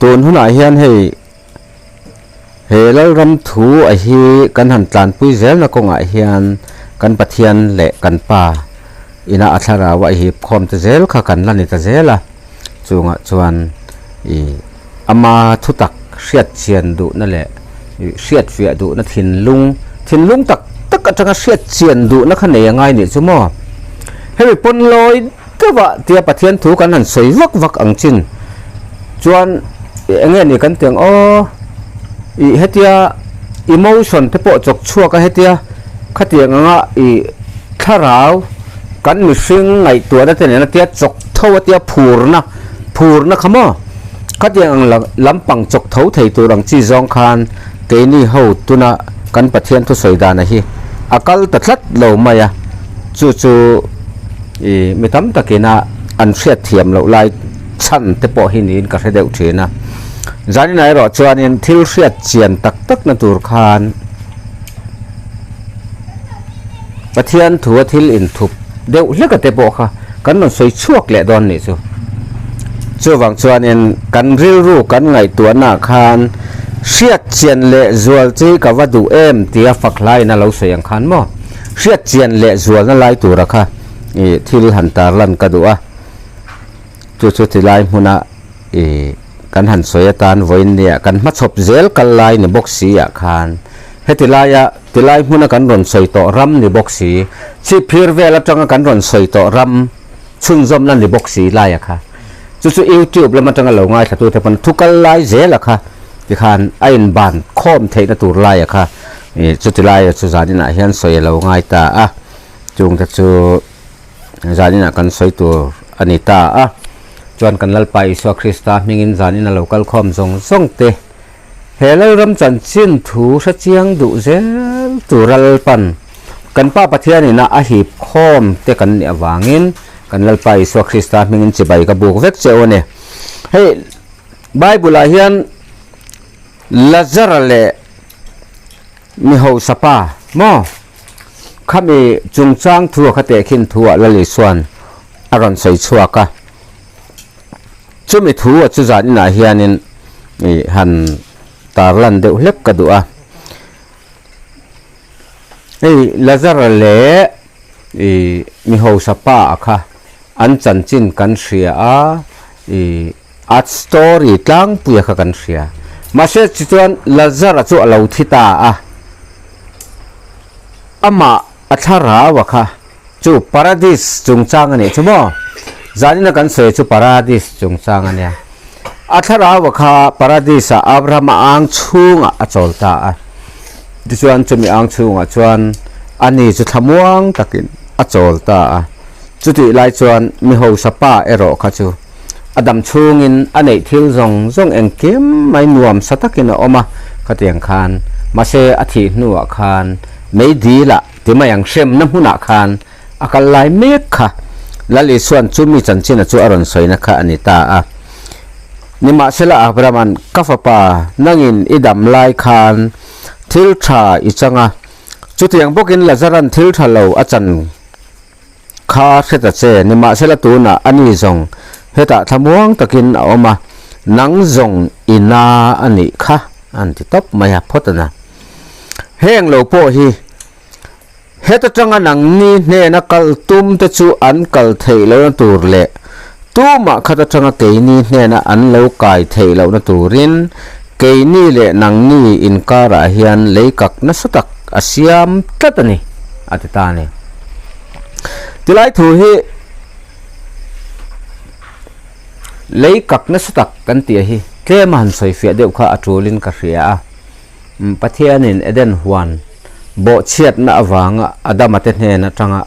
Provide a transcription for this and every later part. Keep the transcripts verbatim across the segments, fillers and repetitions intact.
Tun hunah hian hei, he lalram thu a hi kan han tlanpui zelna kawngah hian kan Pathian leh kan Pa ina a thlarau a hip khawm ta zel kha kan la ni ta zel a. Chungah chuan i ama thutak hriat chian duhna leh i hriat fiah duhna thinlung, thinlung tak tak aṭanga hriat chian duhna kha nei a ngai nih chu maw? Hemi pawn lawi deuha tia Pathian thu kan han sawi vak vak ang chin. Chuan, enge ni kan tih ang aw, i hetia emotion te pawh chawk chhuak a, hetia khatiang anga i thlarau kan mihring ngaihtuahna te nena tia chawk tho a tia phurna, phurna kha maw? Khatiang ang la-, lampang chawk tho thei tur ang chi zawng khan keini ho tuna kan Pathian thusawi dan a hi a kal ta tlat lo mai a. Chu chu i mi tam takina an hriat thiam loh lai chhan te pawh hi niin ka hre deuh ṭhin a. Zanin a erawh chuanin thil hriat chian tak tak na tur khan Pathian thu a thil inthup deuh hlek a te pawh kha kan rawn sawi chhuak leh dawn nih chu. Chuvang chuanin kan rilru kan ngaihtuahna khan hriat chian leh zual chi ka va duh em tia fak hlaiin a lo sawi ang khan maw? Hriat chian leh zualna lai tura kha i thil han tarlan ka duh a. Chu chu tilai hmuna i kan han sawi atan vawiin nia kan hmachhawp zel kal lai ni bawk si ah khan, heti laia tilai hmuna kan rawn sawi tawh ram ni bawk si, chhip phir vel aṭanga kan rawn sawi tawh ram chhunzawmna ni bawk si laia kha. Chu chu YouTube lam aṭanga lo ngaithlatu te pawn thu kal lai zel a kha, tikhan a inban khawm theihna tur laia kha, i, chuti laia chu zaninah hian sawi a lo ngai ta a. Chungte chu zaninah kan sawi tur a ni ta a. Chuan kan Lalpa Isua Krista hmingin zanin a lo kal khawm zawng zawng te, he lalram chanchin thu hre chiang duh zel tura Lalpan kan Pa Pathianin a hip khawm te kan nih avangin kan Lalpa Isua Krista hmingin chibai ka buk vek che u a ni. Hei, Bible-ah hian Lazara leh mi hausa pa maw, khami chungchang thu a kha tehkhin thu a Lal Isuan a rawn sawi chhuak a. Chumi thu a chu zaninah hianin i han tarlan deuh hlek ka duh a. Hei, Lazara leh i mi hausa pa a kha an chanchin kan hria a, i, a story tlangpui a kha kan hria. Mahse, chu chuan Lazara chu a lo thi ta a. Amah a thlarau a kha chu Paradis chungchang a nih chu maw? Zanina kan sawi chu Paradis chungchang a nia. A thlarau a kha Paradis-a Abrahama ang chhungah a chawl ta a. Tichuan chumi ang chhungah chuan ani chu thlamuang takin a chawl ta a. Chutih lai chuan mi hausa pa erawh kha chu a dam chhungin a neih thil zawng zawng engkim mai nuamsa takin a awm a, khatiang khan. Mahse, a thih hnuah khan meidila ti mai ang hremna hmunah khan a kal lai mek kha Lal Isuan chumi chanchina chu a rawn sawina kha a ni ta a. Nimahsela Abrahaman, "Ka fapa, nangin i dam lai khan thil ṭha i chang a, chutiang bawkin Lazaran thil ṭha lo a chan kha hre ta che, nimahsela tunah ani zawng hetah thlamuang takin a awm a, nang zawng i na a nih kha," an ti tawp mai a phawt a na. Heng lo pawh hi, heta ṭanga nangni hnena kal tum te chu an kal theih lohna tur leh, tuma khat aṭanga keini hnena an lo kai theih lohna turin, keini leh nangni inkarah hian leikak nasa tak a siam tlat a ni, a ti ta a ni. Tilai thu hi leikak nasa tak kan tih a hi tlema han sawi fiah deuh kha a ṭulin ka hria a. Mm, Pathianin Eden huan bawhchhiatna avanga Adama te hnen aṭanga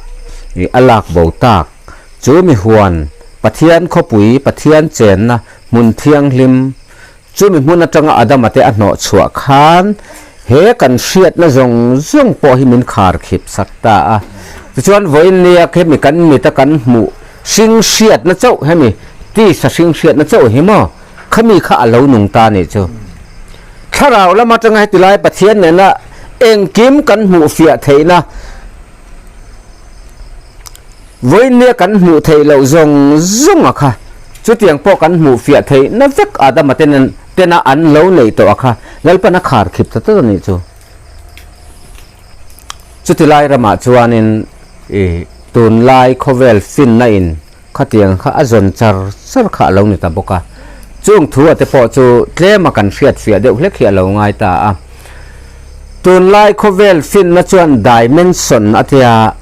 i a lak bo tak. Chu mi huan Pathian khawpui, Pathian chenna hmun thianghlim, chu mi hmun aṭanga Adama te a hnawh chhuah khan he kan hriatna zawng zawng pawh hi min khar khip sak ta a. Tichuan vawiin nia khemi kan mita kan hmuh hring hriatna chauh, hemi tisa hring hriatna chauh hi maw, khami kha a lo nung ta nih chu. Thlarau lam aṭanga heti lai Pathian nena engkim kan hmuh fiah theihna, vawiin nia kan hmuh theih loh zawng zawng a kha, chutiang pawh kan hmuh fiah theihna vek Adama te nen tena an lo nei tawh a kha, Lalpan a khar khip ta ta ni chu. Chuti lai rama chuanin, i, tunlai khawvel finna in khatiang kha a zawn char char kha a lo ni ta bawk a. Chung thu a te pawh chu tlema kan hriat fiah deuh hlek hi a lo ngai ta a. Tunlai khawvel finna chuan dimension a tia.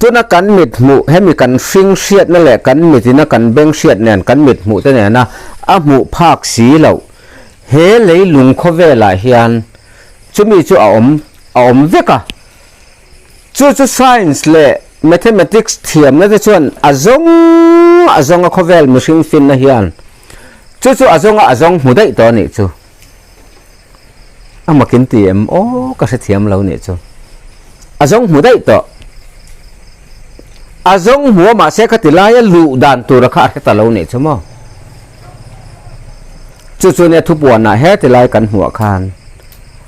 Tuna kan mit hmuh, hemi kan hring hriatna leh kan mitina kan beng hriat nen, kan mit hmuh te nena a hmuh phak si lo. He leilung khawvelah hian chumi chu a awm, a awm vek a. Chu chu science leh mathematics thiamna te chuan a zawng, a zawng a khawvel mihring finna hian. Chu chu a zawng a, a zawng hmu daih tawh a nih chu. A makin ti em aw, ka hre thiam lo nih chu. A zawng hmu daih tawh. A zawng hmu a, mahse, khati laia luh dan tura kha a hre ta lo nih chu maw. Chu chu nia thupuanah heti lai kan hmuh khan,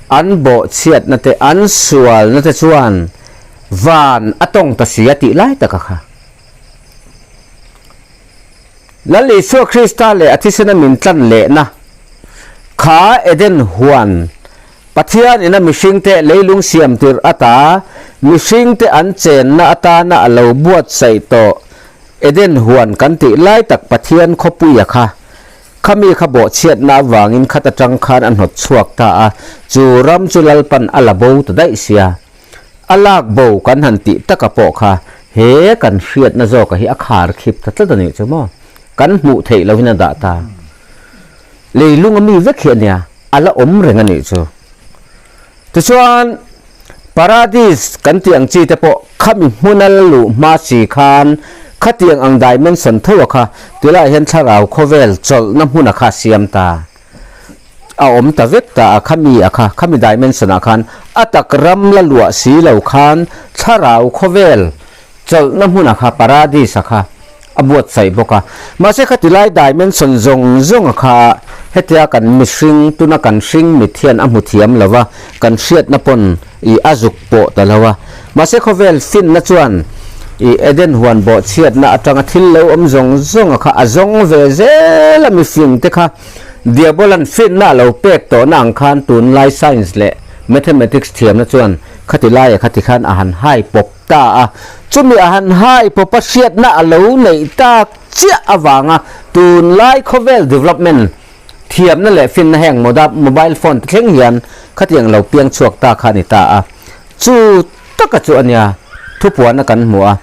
an bawhchhiatna te, an sualna te chuan van a tawng ta si a tih lai taka kha. Lal Isua Krista leh a thisena min tlan lehna kha Eden huan Pathianin a mihringte leilung siamtir ata, mihringte an chenna atana a lo buatsaih tawh Eden huan kan tih lai tak Pathian khawpuia kha, khami kha bawhchhiatna avangin khata tang khan a hnawt chhuak ta a, chu ram chu Lalpan a la bo ta daih sia. A lak bo kan han tih taka pawh kha, he kan hriatna zawka hi a khar khip ta tlat a nih chu maw. Kan hmuh theih loin a dah ta. Leilunga mi vek hi a nia, a la awm reng a nih chu. Tichuan, Paradis kan tih ang chi te pawh, khami hmuna la luh hma si khan, khatiang ang dimension tho a kha, tilai hian thlarau khawvel chawlhna hmuna kha siam ta. A awm ta vek ta a, khami a kha, khami dimension-ah khan a tak ram la luah si lo khan thlarau khawvel chawlhna hmuna kha, Paradis-a kha a buatsaih bawk a. Mahse, khati lai dimension zawng zawnga kha hetia kan mihring, tuna kan hring mit hian a hmu thiam lo va, kan hriatna pawn i a zuk pawh ta lo a. Mahse, khawvel finna chuan i Eden huan bawhchhiatna atanga thil lo awm zawng zawnga kha a zawng ve zel a, mifing te kha Diabolan finna a lo pek tawhna ang khan tunlai science leh mathematics thiamna chuan khati laia khati khan a han hai pawp ta a. Chumi a han hai pawpa hriatna a lo neih tak chiah avanga tunlai khawvel development thiamna leh finna heng moda-, mobile phone te thleng hian khatiang lo piang chhuak ta kha a ni ta a. Chu taka chu a nia thupuanna kan hmu a.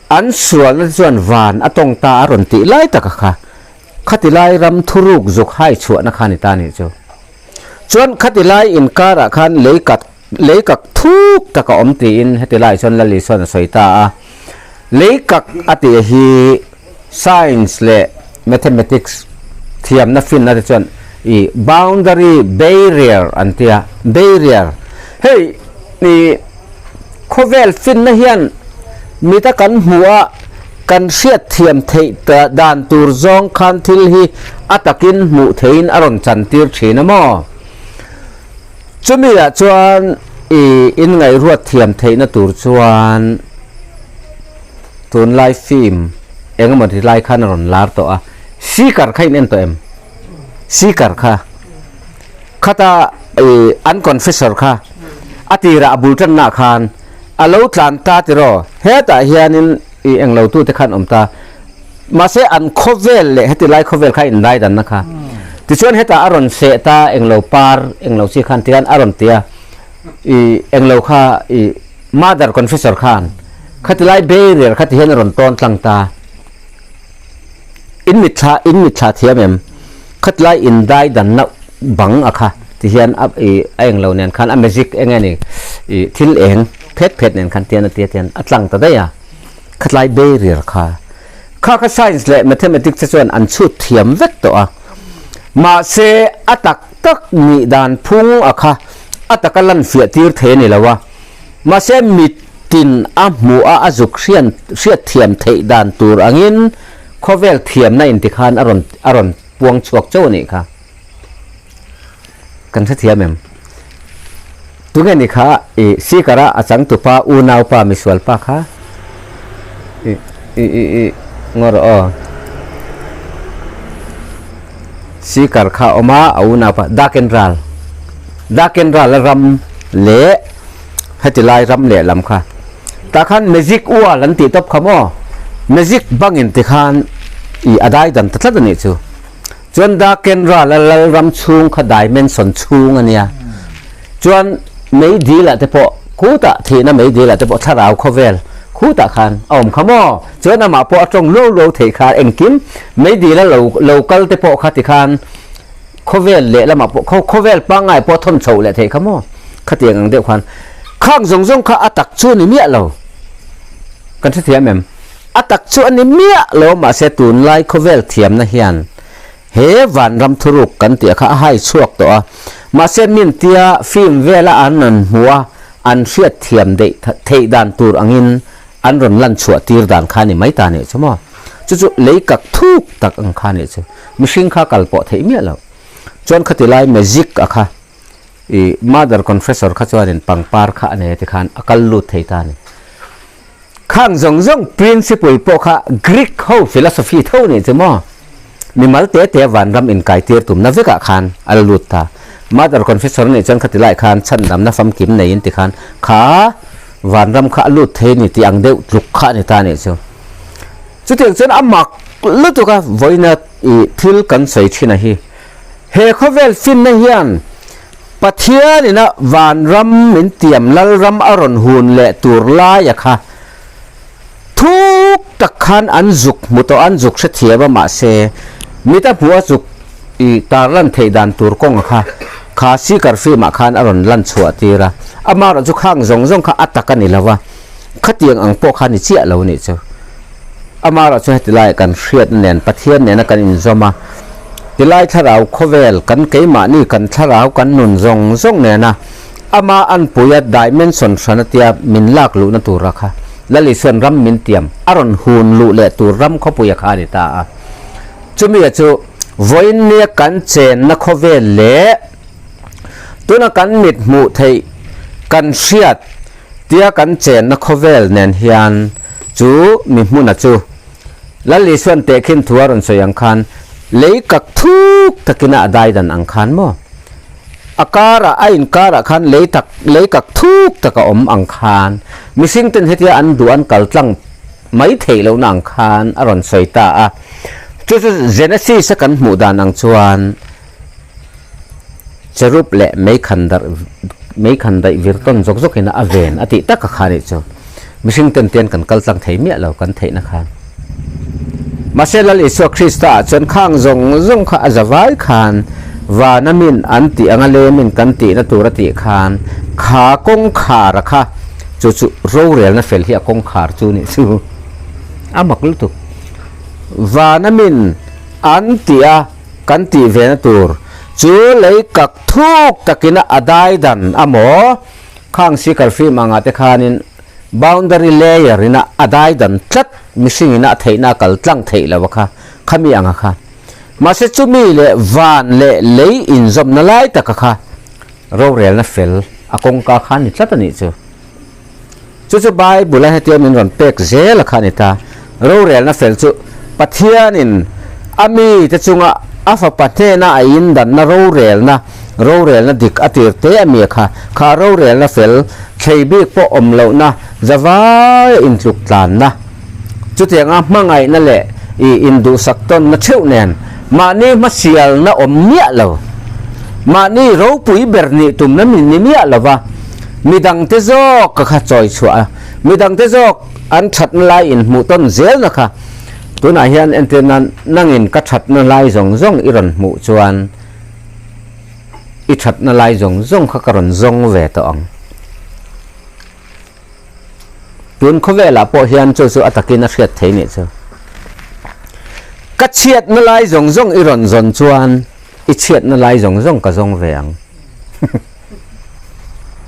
An sualna chuan van a tawng ta a rawn tih lai taka kha, khati lai ram thuruk zuk hai chhuahna kha ni ta nih chu. Chuan khati lai inkara khan leikak, leikak thuk taka awm tiin heti lai chuan Lal Isuan a sawi ta a. Leikak a tih hi science leh mathematics thiamna finna te chuan i boundary barrier an tia, barrier. Hei, i khawvel finna hian mita kan hmu a, kan hriat thiam theih ta dan tur zawng khan thil hi a takin hmuh theihin a rawn chantir ṭhin a maw? Chumi ah chuan i in ngaihruat thiam theihna tur chuan tunlai film engemaw ti lai khan a rawn lar tawh a. Sikar kha in en tawh em? Sikar kha. Khata, i, an confessor kha. A tira a bul ṭanna khan a lo tlan ta tiraw. Hetah hianin i englo tu te khan awm ta. Mahse, an khawvel leh heti lai khawvel kha indaidanna kha. Tichuan heta a rawn seh ta, englo par, englo chi khan tian a rawn tia. I englo kha, i mother confessor khan khati lai barrier kha ti hian a rawn tawn tlang ta. In mitthla, in mitthla thiam em? Khati lai indaidanna bang a kha ti hian a, i, a englo nen khan a magic eng nge ni, i, thil eng phet phet nen khan tian a tia tian a tlang ta daih a. Khati lai barrier kha. Kha kha science leh mathematics te chuan an chhut thiam vek tawh a. Mahse, a tak tak nih dan phung a kha a taka lan fiah tir thei a ni lo a. Mahse, mitin a hmu a, a zuk hrian, hriat thiam theih dan tur angin khawvel thiamna in ti khan a rawn, a rawn puang chhuak chauh a nih kha. Kan hrethiam em? Tunge ni kha, i, sikara a changtupa, unaupa, misualpa kha. I, i, i, i, ngawr aw. Sikar kha a um a, a unaupa Dakenral. Dakenral a ram le, heti lai ram leh lam kha. Ta khan Magic Wall an ti tawp kha maw. Magic bangin ti khan i a dai dan ta tlat a ni chu. Chuan Dakenral a lalram chhung kha dimension chhung a nia. Chuan meidila te pawh, khutah thihna meidila te pawh thlarau khawvel khutah khan a awm kha maw. Chuan amah pawh a ṭawng luau luau thei kha engkim, meidila lo, lo kal te pawh kha ti khan khawvel leh lamah pawh, khaw-, khawvel pangngai pawh thawn chho leh thei kha maw. Khatiang ang deuh khan. Khang zawng zawng kha a tak chu ni miah lo. Kan hrethiam em? A tak chu a ni miah lo, mahse tunlai khawvel thiamna hian he vanram thuruk kan tih kha a hai chhuak tawh a. Mahse min tia fim vela an, an hmu a, an hriat thiam daih th-, theih dan tur angin an rawn lan chhuah tir dan kha ni mai ta nih chu maw. Chu chu lei kak thuk tak ang kha nih chu. Mihring kha kal pawh theih miah lo. Chuan khati lai Magic a kha, i, Mother Confessor kha chuanin pangpar kha a nei ti khan a kal lut thei ta ni. Khang zawng zawng principle pawh kha Greek ho philosophy tho ni chu maw. Mimal te te vanram inkaitir tumna vekah khan a la lut ta. Mother Confessor nih chuan khati lai khan chhandamna famkim neiin ti khan kha vanram kha a lut thei ni ti ang deuh tluk kha ni ta ni chu. Chutiang chuan a mak lutuk a, vawiina i thil kan sawi ṭhin a hi. He khawvel finna hian Pathianin a vanram min tiam lalram a rawn hun leh tur laia kha thuk tak khan an zuk hmu tawh, an zuk hrethiam a, mahse, mita hmuha zuk i tarlan theih dan tur kawng a kha, kha sikar fimah khan a rawn lan chhuah tir a. Amaherawhchu khang zawng zawng kha a tak a ni lo va. Khatiang ang pawh kha ni chiah lo nih chu. Amaherawhchu heti lai kan hriat nen, Pathian nena kan inzawm a. Tilai thlarau khawvel kan keimahni kan thlarau kan nun zawng zawng nena ama an puia dimension hrana tia min lak luhna tura kha Lal Isuan ram min tiam a rawn hun luh leh tur ram khawpuia kha a ni ta a. Chumi a chu vawiin nia kan chenna khawvel leh tuna kan mit hmuh theih kan hriat tia kan chenna khawvel nen hian chu mi hmuna chu Lal Isuan tehkhin thu a rawn sawi ang khan lei kak thuk takina a dai dan ang khan maw? A kara, a inkarah khan lei tak, lei kak thuk taka awm ang khan mihring ten hetia an duh an kal tlang mai thei lohna ang khan a rawn sawi ta a. Chu chu Genesis a kan hmuh dan ang chuan Cherub leh meikhandarh, meikhandaih vir tawn zawk zawkin a ven a tih tak a kha nih chu. Mihring ten tian kan kal tlang thei miah lo kan theihna khan. Mahse Lal Isua Krista ah chuan khang zawng zawng kha a zavai khan vana min an tih anga lemin kan tihna tur a tih khan kha kawngkhar a kha chu chu rorelna fel hi a kawngkhar chu nih chu. A mak lutuk. Vana min an tih a kan tih ve na tur chu lei kak thuk takina a dai dan a maw? Khang sikar fim anga te khanin boundary layer ina a dai dan tlat mihring ina a theihna kal tlang theih lo a kha, khami anga kha. Mahse chumi leh van leh lei inzawmna lai taka kha rorelna fel a kawngka kha ni tlat a nih chu. Chu chu Bible-a hetia min rawn pek zel a kha ni ta. Rorelna fel chu Pathianin a mite chunga a fapa hnena a indanna rorelna, rorelna dik a tir te a mi a kha. Kha rorelna fel thlei bik pawh awm lohna, zavai intluk tlanna. Chutianga hmangaihna leh i induhsak tawnna theuh nen, mahni hmasialna awm miah lo. Mahni ropui ber nih tumna mi ni miah lo va. Midangte zawk ka kha chawi chhuah a. Midangte zawk an ṭhatna lai inhmuh tawn zelna kha. Tunah hian entirnan nangin ka ṭhatna lai zawng zawng i rawn hmuh chuan i ṭhatna lai zawng zawng kha ka rawn zawng ve tawh ang. Tun khawvelah pawh hian chu chu a takin a hriat theih nih chu. Ka chhiatna lai zawng zawng i rawn zawn chuan i chhiatna lai zawng zawng ka zawng ve ang.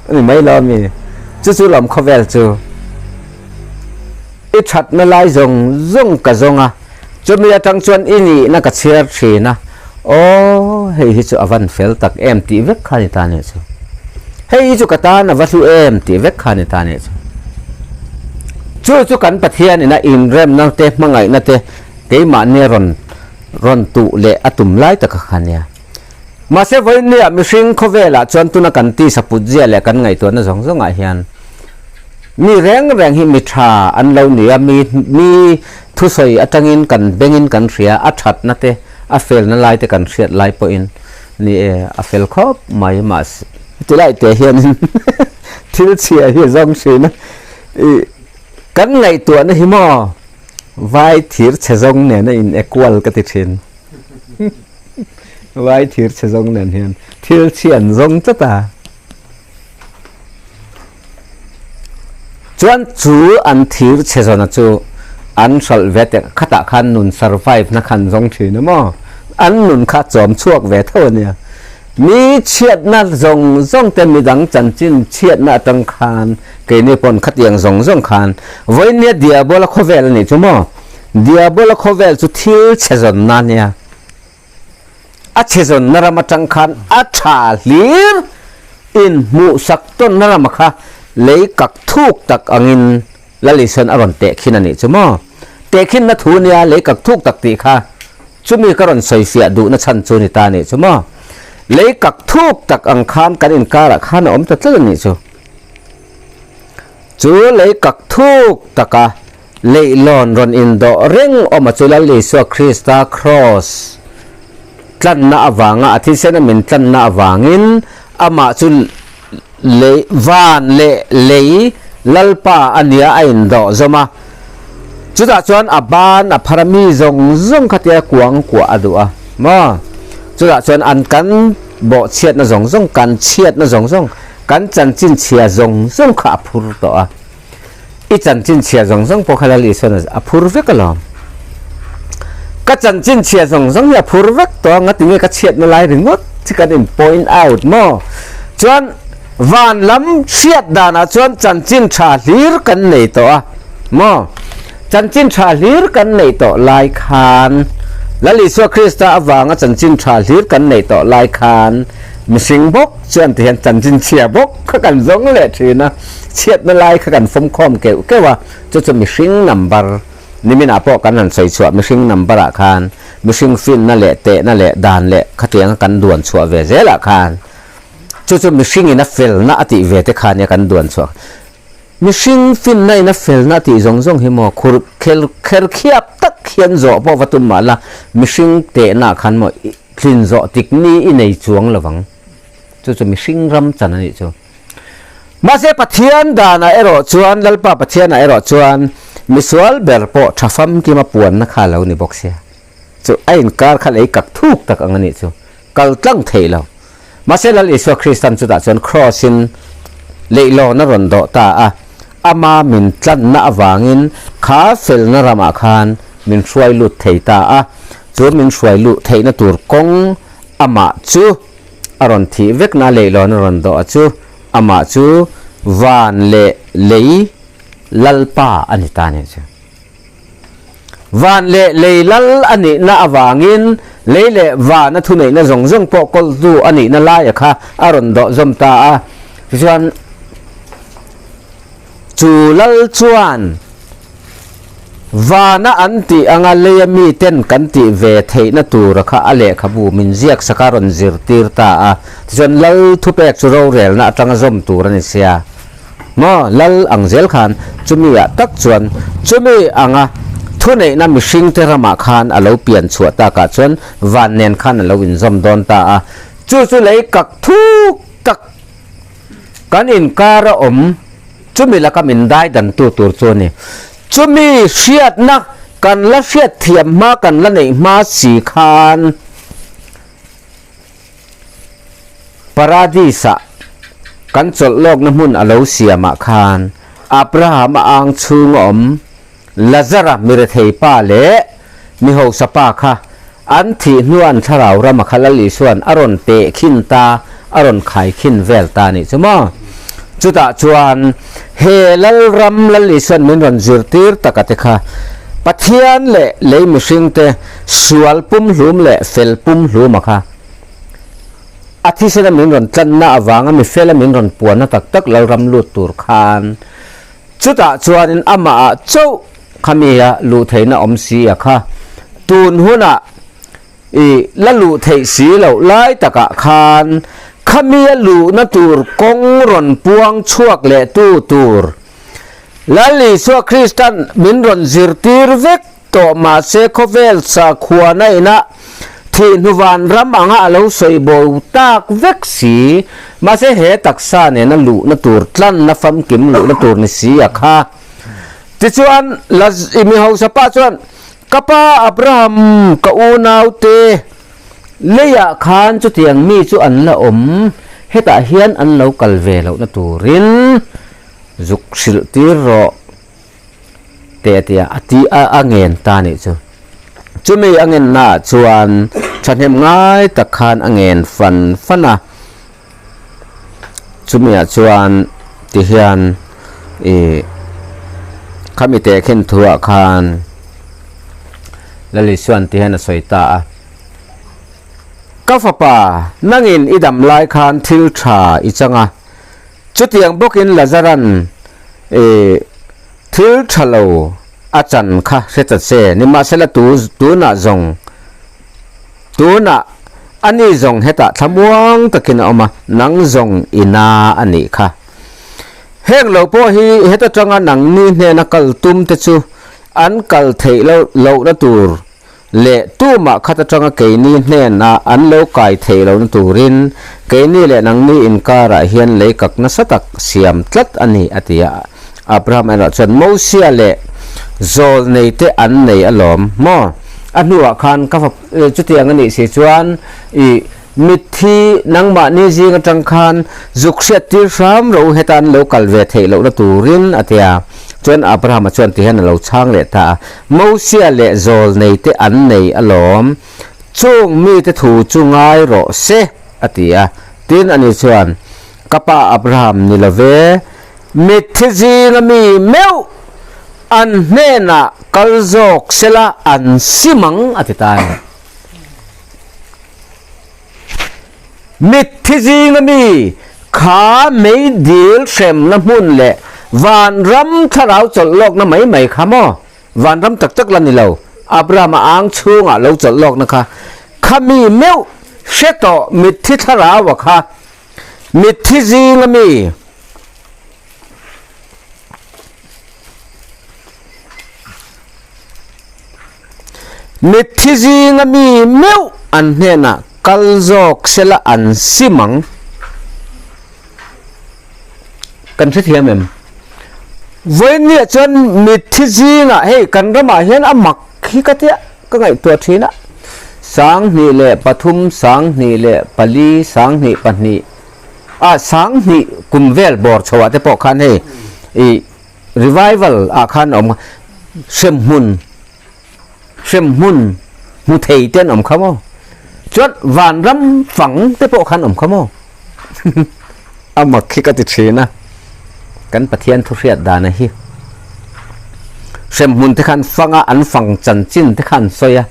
A ni mai lo mi. Chu chu lawm khawvel chu. I ṭhatna lai zawng zawng ka zawng a. Chumi aṭang chuan i nihna ka chhiar ṭhin a. Aw, hei hi chu a van fel tak em tih vek kha ni ta nih chu. Hei hi chu ka tan a va hlu em tih vek kha ni ta nih chu. Chu chu kan Pathianin a inremna te, hmangaihna te, keimahni rawn rawn tuh leh a tum lai taka kha nia. Mahse, vawinia mihring khawvela chuan tuna kan tisa put zia leh kan ngaihtuahna zawng zawnga hian mi reng reng hi mi ṭha an lo ni a, mi, mi thusawi aṭangin kan bengin kan hria, a ṭhatna te, a felna lai te kan hriat lai pawhin ni e, a fel khawp mai mahse. Tilai te hian thil chhia hi zawng ṭhin a. I, kan ngaihtuahna hi maw, vai thir chhe zawng nena in equal ka ti ṭhin. Vai thir chhe zawng nen hian thil chhian zawng tlat a. Chuan chu an thir chhe zawna chu an hralh ve tek khatah khan nun survive na khan zawng ṭhin a maw? An nun kha chawm chhuak ve tho a nia. Mi chhiatna zawng zawng te, midang chanchin chhiatna aṭang khan, keini pawn khatiang zawng zawng khan, vawinia Diabola khawvel a nih chu maw? Diabola khawvel chu thil chhe zawnna nia. A chhe zawnna ram aṭang khan a ṭha hlir, inhmuhsak tawnna rama kha lei kak thuk tak angin Lal Isuan a rawn tehkhin a nih chu maw? Tehkhinna thu nia, lei kak thuk tak tih kha chumi ka rawn sawifiah duhna chhan chu ni ta nih chu maw? Lei kak thuk tak ang khan kan inkarah khan a awm ta tlat a nih chu. Chu lei kak thuk taka leilawn rawn indawh reng awma chu Lal Isua Krista Cross tlanna avanga, a thisena min tlanna avangin amah chu lei, van leh lei Lalpa a nia a indawh zawm a. Chutah chuan a ban a phara mi zawng zawng khatia kuang kuah a duh a. Maw? Chutah chuan an kan bawhchhiatna zawng zawng, kan chhiatna zawng zawng, kan chanchin chhia zawng zawng kha a phur tawh a. I chanchin chhia zawng zawng pawh kha Lal Isuan a phur vek alawm. Ka chanchin chhia zawng zawng hi a phur vek tawh ang a, ti nge ka chhiatna lai ringawt chi kan in point out maw? Chuan van lam hriat danah chuan chanchin ṭha hlir kan nei tawh a, maw? Chanchin ṭha hlir kan neih tawh lai khan, Lal Isua Krista avanga chanchin ṭha hlir kan neih tawh lai khan, mihring bawk chuan tihian chanchin chhia bawk kha kan zawng leh ṭhin a, chhiatna lai kha kan fawm khawm keuh keuh a, chu chu mihring number, niminah pawh kan han sawi chhuah, mihring number-ah khan, mihring finna leh tehna leh dan leh khatianga kan duan chhuah ve zelah khan, chu chu mihringin a felna a tih ve te kha nia kan duan chhuah. Mihring finna in a felna tih zawng zawng hi maw, khur kher, kher khiap tak hian zawh pawh va tum mah la, mihring tehna khan maw, i tlin zawh tik ni i nei chuang lovang. Chu chu mihring ram chan a nih chu. Mahse, Pathian dana erawh chuan, Lalpa Pathiana erawh chuan, misual ber pawh ṭha famkima puanna kha lo ni bawk sia. Chu a inkar kha lei kak thuk tak ang a nih chu. Kal tlang thei lo. Mahse, Lal Isua Kristan chutah chuan cross-in leilawn a rawn dawh ta a. Ama min tlanna avangin kha felna ramah khan min hruai lut thei ta a. Chu min hruai lut theihna tur kawng amah chu a rawn thih vekna, leilawn a rawn dawh a chu. Amah chu van leh lei Lalpa a ni ta nih chu. Van leh lei Lal a nihna avangin lei leh vana thuneihna zawng zawng pawh kawltu a nihna laia kha a rawn dawh zawm ta a. Tichuan, chu Lal chuan vana an tih anga leia miten kan tih ve theihna tura kha a lehkhabu min ziak saka rawn zirtir ta a. Tichuan, Lal thupek chu rorelna aṭanga zawm tur a ni sia. Maw, Lal ang zel khan, chumi ah tak chuan, chumi anga thuneihna mihringte ramah khan a lo pian chhuah takah chuan, van nen khan a lo inzawm dawn ta a. Chu chu lei kak thuk tak kan inkara awm, chumi laka min dai dan tu tur chu a ni. Chumi hriatna kan la hriat thiam hma, kan la neih hma si khan, Paradis-ah kan chawlh lawkna hmun a lo siamah khan Abraham-a ang chhunga awm Lazara mi rethei pa leh mi hausa pa kha an thih hnuah an thlarau rama kha Lal Isuan a rawn tehkhin ta, a rawn khaikhin vel ta nih chu maw? Chutah chuan he Lal ram Lal Isuan min rawn zirtir taka te kha Pathian leh lei mihringte sual pumhlum leh fel pumhluma kha a thisena min rawn tlanna avanga mi fela min rawn puanna tak tak Lal ram lut tur khan, chutah chuanin amahah chauh kha mi a luh theihna awm si a kha, tun hunah i la luh theih si lo lai takah khan, khami a luhna tur kawng rawn puang chhuak leh tu tur Lal Isua Kristan min rawn zirtir vek tawh, mahse, khawvel sakhuana ina thih hnu vanram anga a lo sawi bo tak vek si. Mahse, he taksa nena luhna tur, tlanna famkim luhna tur ni si a kha. Tichuan, Laz-, i mi hausa pa chuan, "Ka pa Abraham, ka unaute, leiah khan chutiang mi chu an la awm, hetah hian an lo kal ve lohna turin zuk hrilh tir rawh," te a ti a, a ti a, a ngen ta nih chu. Chumi a ngennaah chuan thahnem ngai tak khan a ngen fan fan a. Chumiah chuan ti hian, i, khami tehkhin thuah khan Lal Isuan ti hian a sawi ta a, "Ka fapa, nangin i dam lai khan thil ṭha i chang a, chutiang bawkin Lazaran, i, thil ṭha lo a chan kha hre ta che, nimahsela tu, tunah zawng, tunah ani zawng hetah thlamuang takin a awm a, nang zawng i na a nih kha. Heng lo pawh hi heta ṭanga nangni hnena kal tum te chu an kal theih lo, lohna tur leh tumah khat aṭanga keini hnena an lo kai theih lohna turin keini leh nangni inkarah hian lei kak nasa tak siam tlat a ni," a ti a. Abraham erawh chuan, "Mosia leh zawlneite an nei alawm maw? A hnuah khan ka fa-, eh, chutiang a nih si chuan, i, mitthi nangmahni zing aṭang khan zuk hriattir hram ro, heta an lo kal ve theih lohna turin," a ti a. Chuan Abrahama chuan ti hian a lo chhang leh ta a, "Mosia leh zawlneite an nei alawm, chung mite thu chu ngai rawh se," a ti a. Tin ani chuan, "Ka pa Abraham ni lo ve, mitthi zinga mi meuh an hnenah kal zawk sela an sim ang," a ti ta a ni. Mitthi zinga mi kha meidil hremna hmun leh vanram thlarau chawlh lawkna mai mai kha maw? Vanram tak tak la ni lo. Abrahama ang chhungah lo chawlh lawkna kha. Khami meuh hre tawh mitthi thlarau a kha. Mitthi zinga mi. Mitthi zinga mi meuh an hnenah kal zawk sela an sim ang. Kan hrethiam em? Vawinia chuan mitthi zinga, hei, kan ramah hian a mak hi ka tia, ka ngaihtuah ṭhin a. Sanghnih leh pathum, sanghnih leh pali, sanghnih pahnih, a, sanghnih kum vel bawr chhoah te pawh khan hei, i, revival ah khan awm, hremhmun, hremhmun hmu thei te an awm kha maw? Chuan vanram fang te pawh khan awm kha maw? A mak khi ka ti ṭhin a, kan Pathian thu hriat dan a hi. Hremhmun te khan fang a, an fang chanchin te khan sawi a.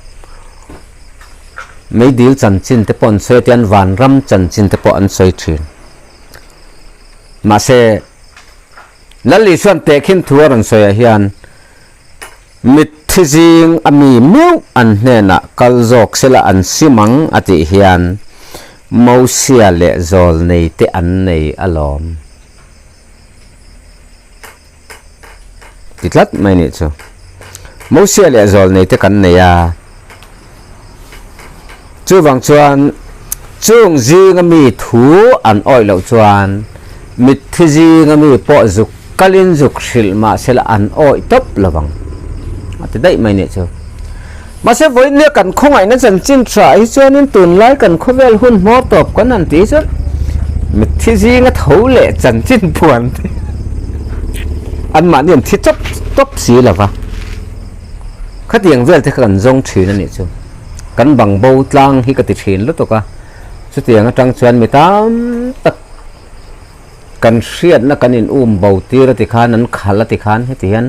Meidil chanchin te pawh an sawi a, tian vanram chanchin te pawh an sawi ṭhin. Mahse, Lal Isuan tehkhin thu a rawn sawi ah hian, mitthi zinga mi meuh an hnenah kal zawk sela an sim ang a tih hian, Mosia leh zawlneite an nei alawm. Ti tlat mai nih chu. Mosia leh zawlneite kan nei a. Chuvang chuan, chung zinga mi thu an awih loh chuan, mitthi zinga mi pawh zuk kalin zuk hrilh mah sela an awih tawp lovang. A ti daih mai nih chu. Mahse, vawinia kan khawngaihna chanchin ṭha hi chuanin tunlai kan khawvel hun hmawr tawp kan han ti chuan, mitthi zinga tho leh chanchin puan te anmahni an thi tawp tawp si lova. Khatiang vel te kha kan zawng ṭhin a nih chu. Kan bang bo tlang hi ka ti ṭhin lutuk a. Chutiang aṭang chuan mi tam tak kan hriatna kan in um bo tir a ti khan, an khal a ti khan, heti hian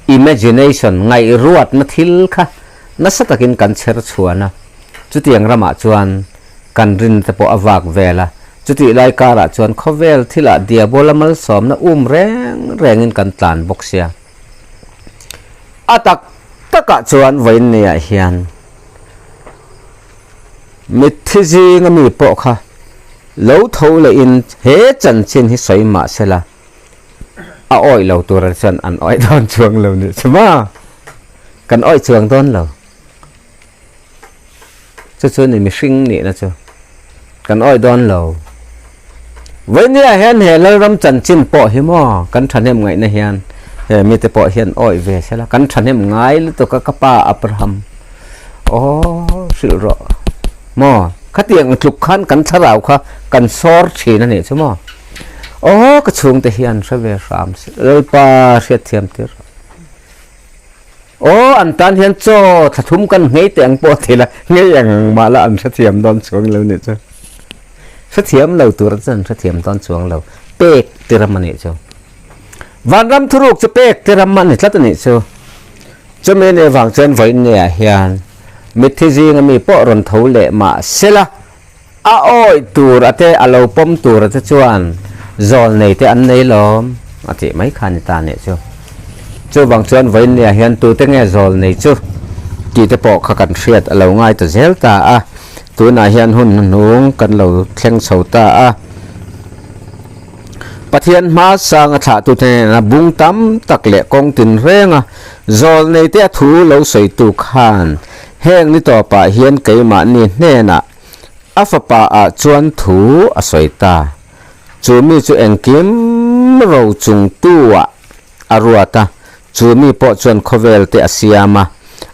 imagination, ngaihruatna thil kha nasa takin kan chher chhuan a. Chutiang ramah chuan kan rin te pawh a vak vel a. Chutih lai karah chuan khawvel thilah Diabola malsawmna um reng rengin kan tlan bawk sia. A tak takah chuan vawinia hian Mitthi zinga mi pawh kha lo tho leiin he chanchin hi sawi mah sela, a awih lo tura chuan an awih dawn chuang lo ni chu maw. Kan awih chuang dawn lo. Chu chu ni mihring nihna chu. Kan awih dawn lo. Vawinia hian he Lalram chanchin pawh hi maw, kan thahnem ngaihna hian, he mite pawh hian awih ve sela, kan thahnem ngai lutuk a, ka pa Abraham. Aw, hrilh rawh. Maw, khatiang tluk khan kan thlarau kha kan sawr ṭhin a nih chu maw. Aw, ka chhungte hian hre ve hram si. Lalpa hriatthiam tir. Aw, an tan hian chaw thla thum kan nghei teh ang pawh thei la, nghei ang ang mah la an hrethiam dawn chuang lo ni chu. Hrethiam lo tur chuan hrethiam dawn chuang lo. Pek tiram a nih chu. Vanram thuruk chu pek tiram a ni tlat a nih chu. Chumi ni vang chuan vawinia hian mitthi zinga mi pawh rawn tho leh mah sela, a awih tur a te, a lo pawm tur a te chuan zawlnei te an nei lawm a tih mai kha ni ta nih chu. Chuvang chuan vawinia hian tute nge zawlnei chu tih te pawh kha kan hriat a lo ngai ta zel ta a. Tunah hian hun hnuhnung kan lo thleng chho ta a. Pathian hma sanga thlahtute hnena bung tam tak leh kawng tin renga zawlnei te a thu lo sawitu khan heng ni tawpah hian keimahni hnena a fapa ah chuan thu a sawi ta. Chu mi chu engkim ro chungtu ah a ruat a, chu mi pawh chuan khawvel te a siam a.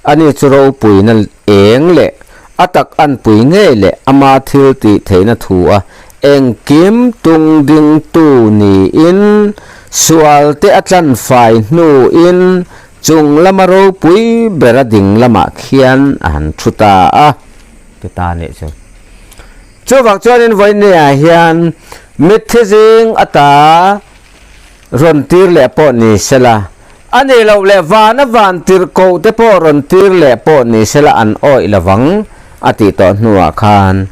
Ani chu ropuina eng leh a tak anpui ngei leh ama thil tih theihna thu a engkim tung ding tu niin sual te a tlan fai hnuin chung lama ropui bera ding lamah khian a han thu ta a. Ti ta nih chu. Chuvang chuanin vawinia hian mitthi zing ata rawn tir leh pawh ni sela, a nih loh leh vana vantirhkoh te pawh rawn tir leh pawh ni sela an awih lovang a tih tawh hnuah khan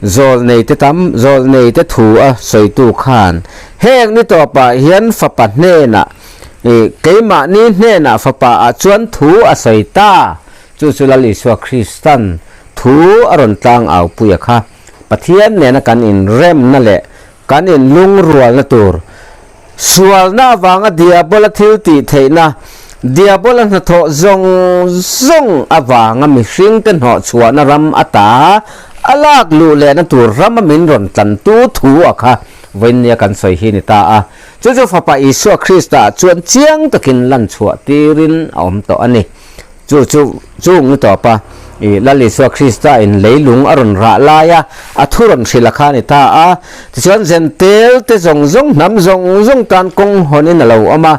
zawlnei te tam, zawlnei te thu a sawitu khan heng ni tawpah hian fapa hnena, i, keimahni hnena fapa ah chuan thu a sawi ta. Chu chu Lal Isua Kristan thu a rawn tlang aupui a kha. Pathian nena kan inremna leh kan inlungrualna tur, sualna avanga Diabola thil tih theihna, Diabola hnathawh zawng zawng avanga mihringte hnawh chhuahna ram ata a lak luh lehna tur rama min rawn tlantu thu a kha vawinia kan sawi hi ni ta a. Chu chu fapa Isua Krista chuan chiang takin lan chhuah tirin a awm tawh a ni. Chu, chu, chung ni tawpa, i, Lal Isua Krista in leilung a rawn rah laia a thu rawn hrilh a kha ni ta a. Tichuan Jentail te zawng zawng, hnam zawng zawng tan kawng hawnin a lo awm a.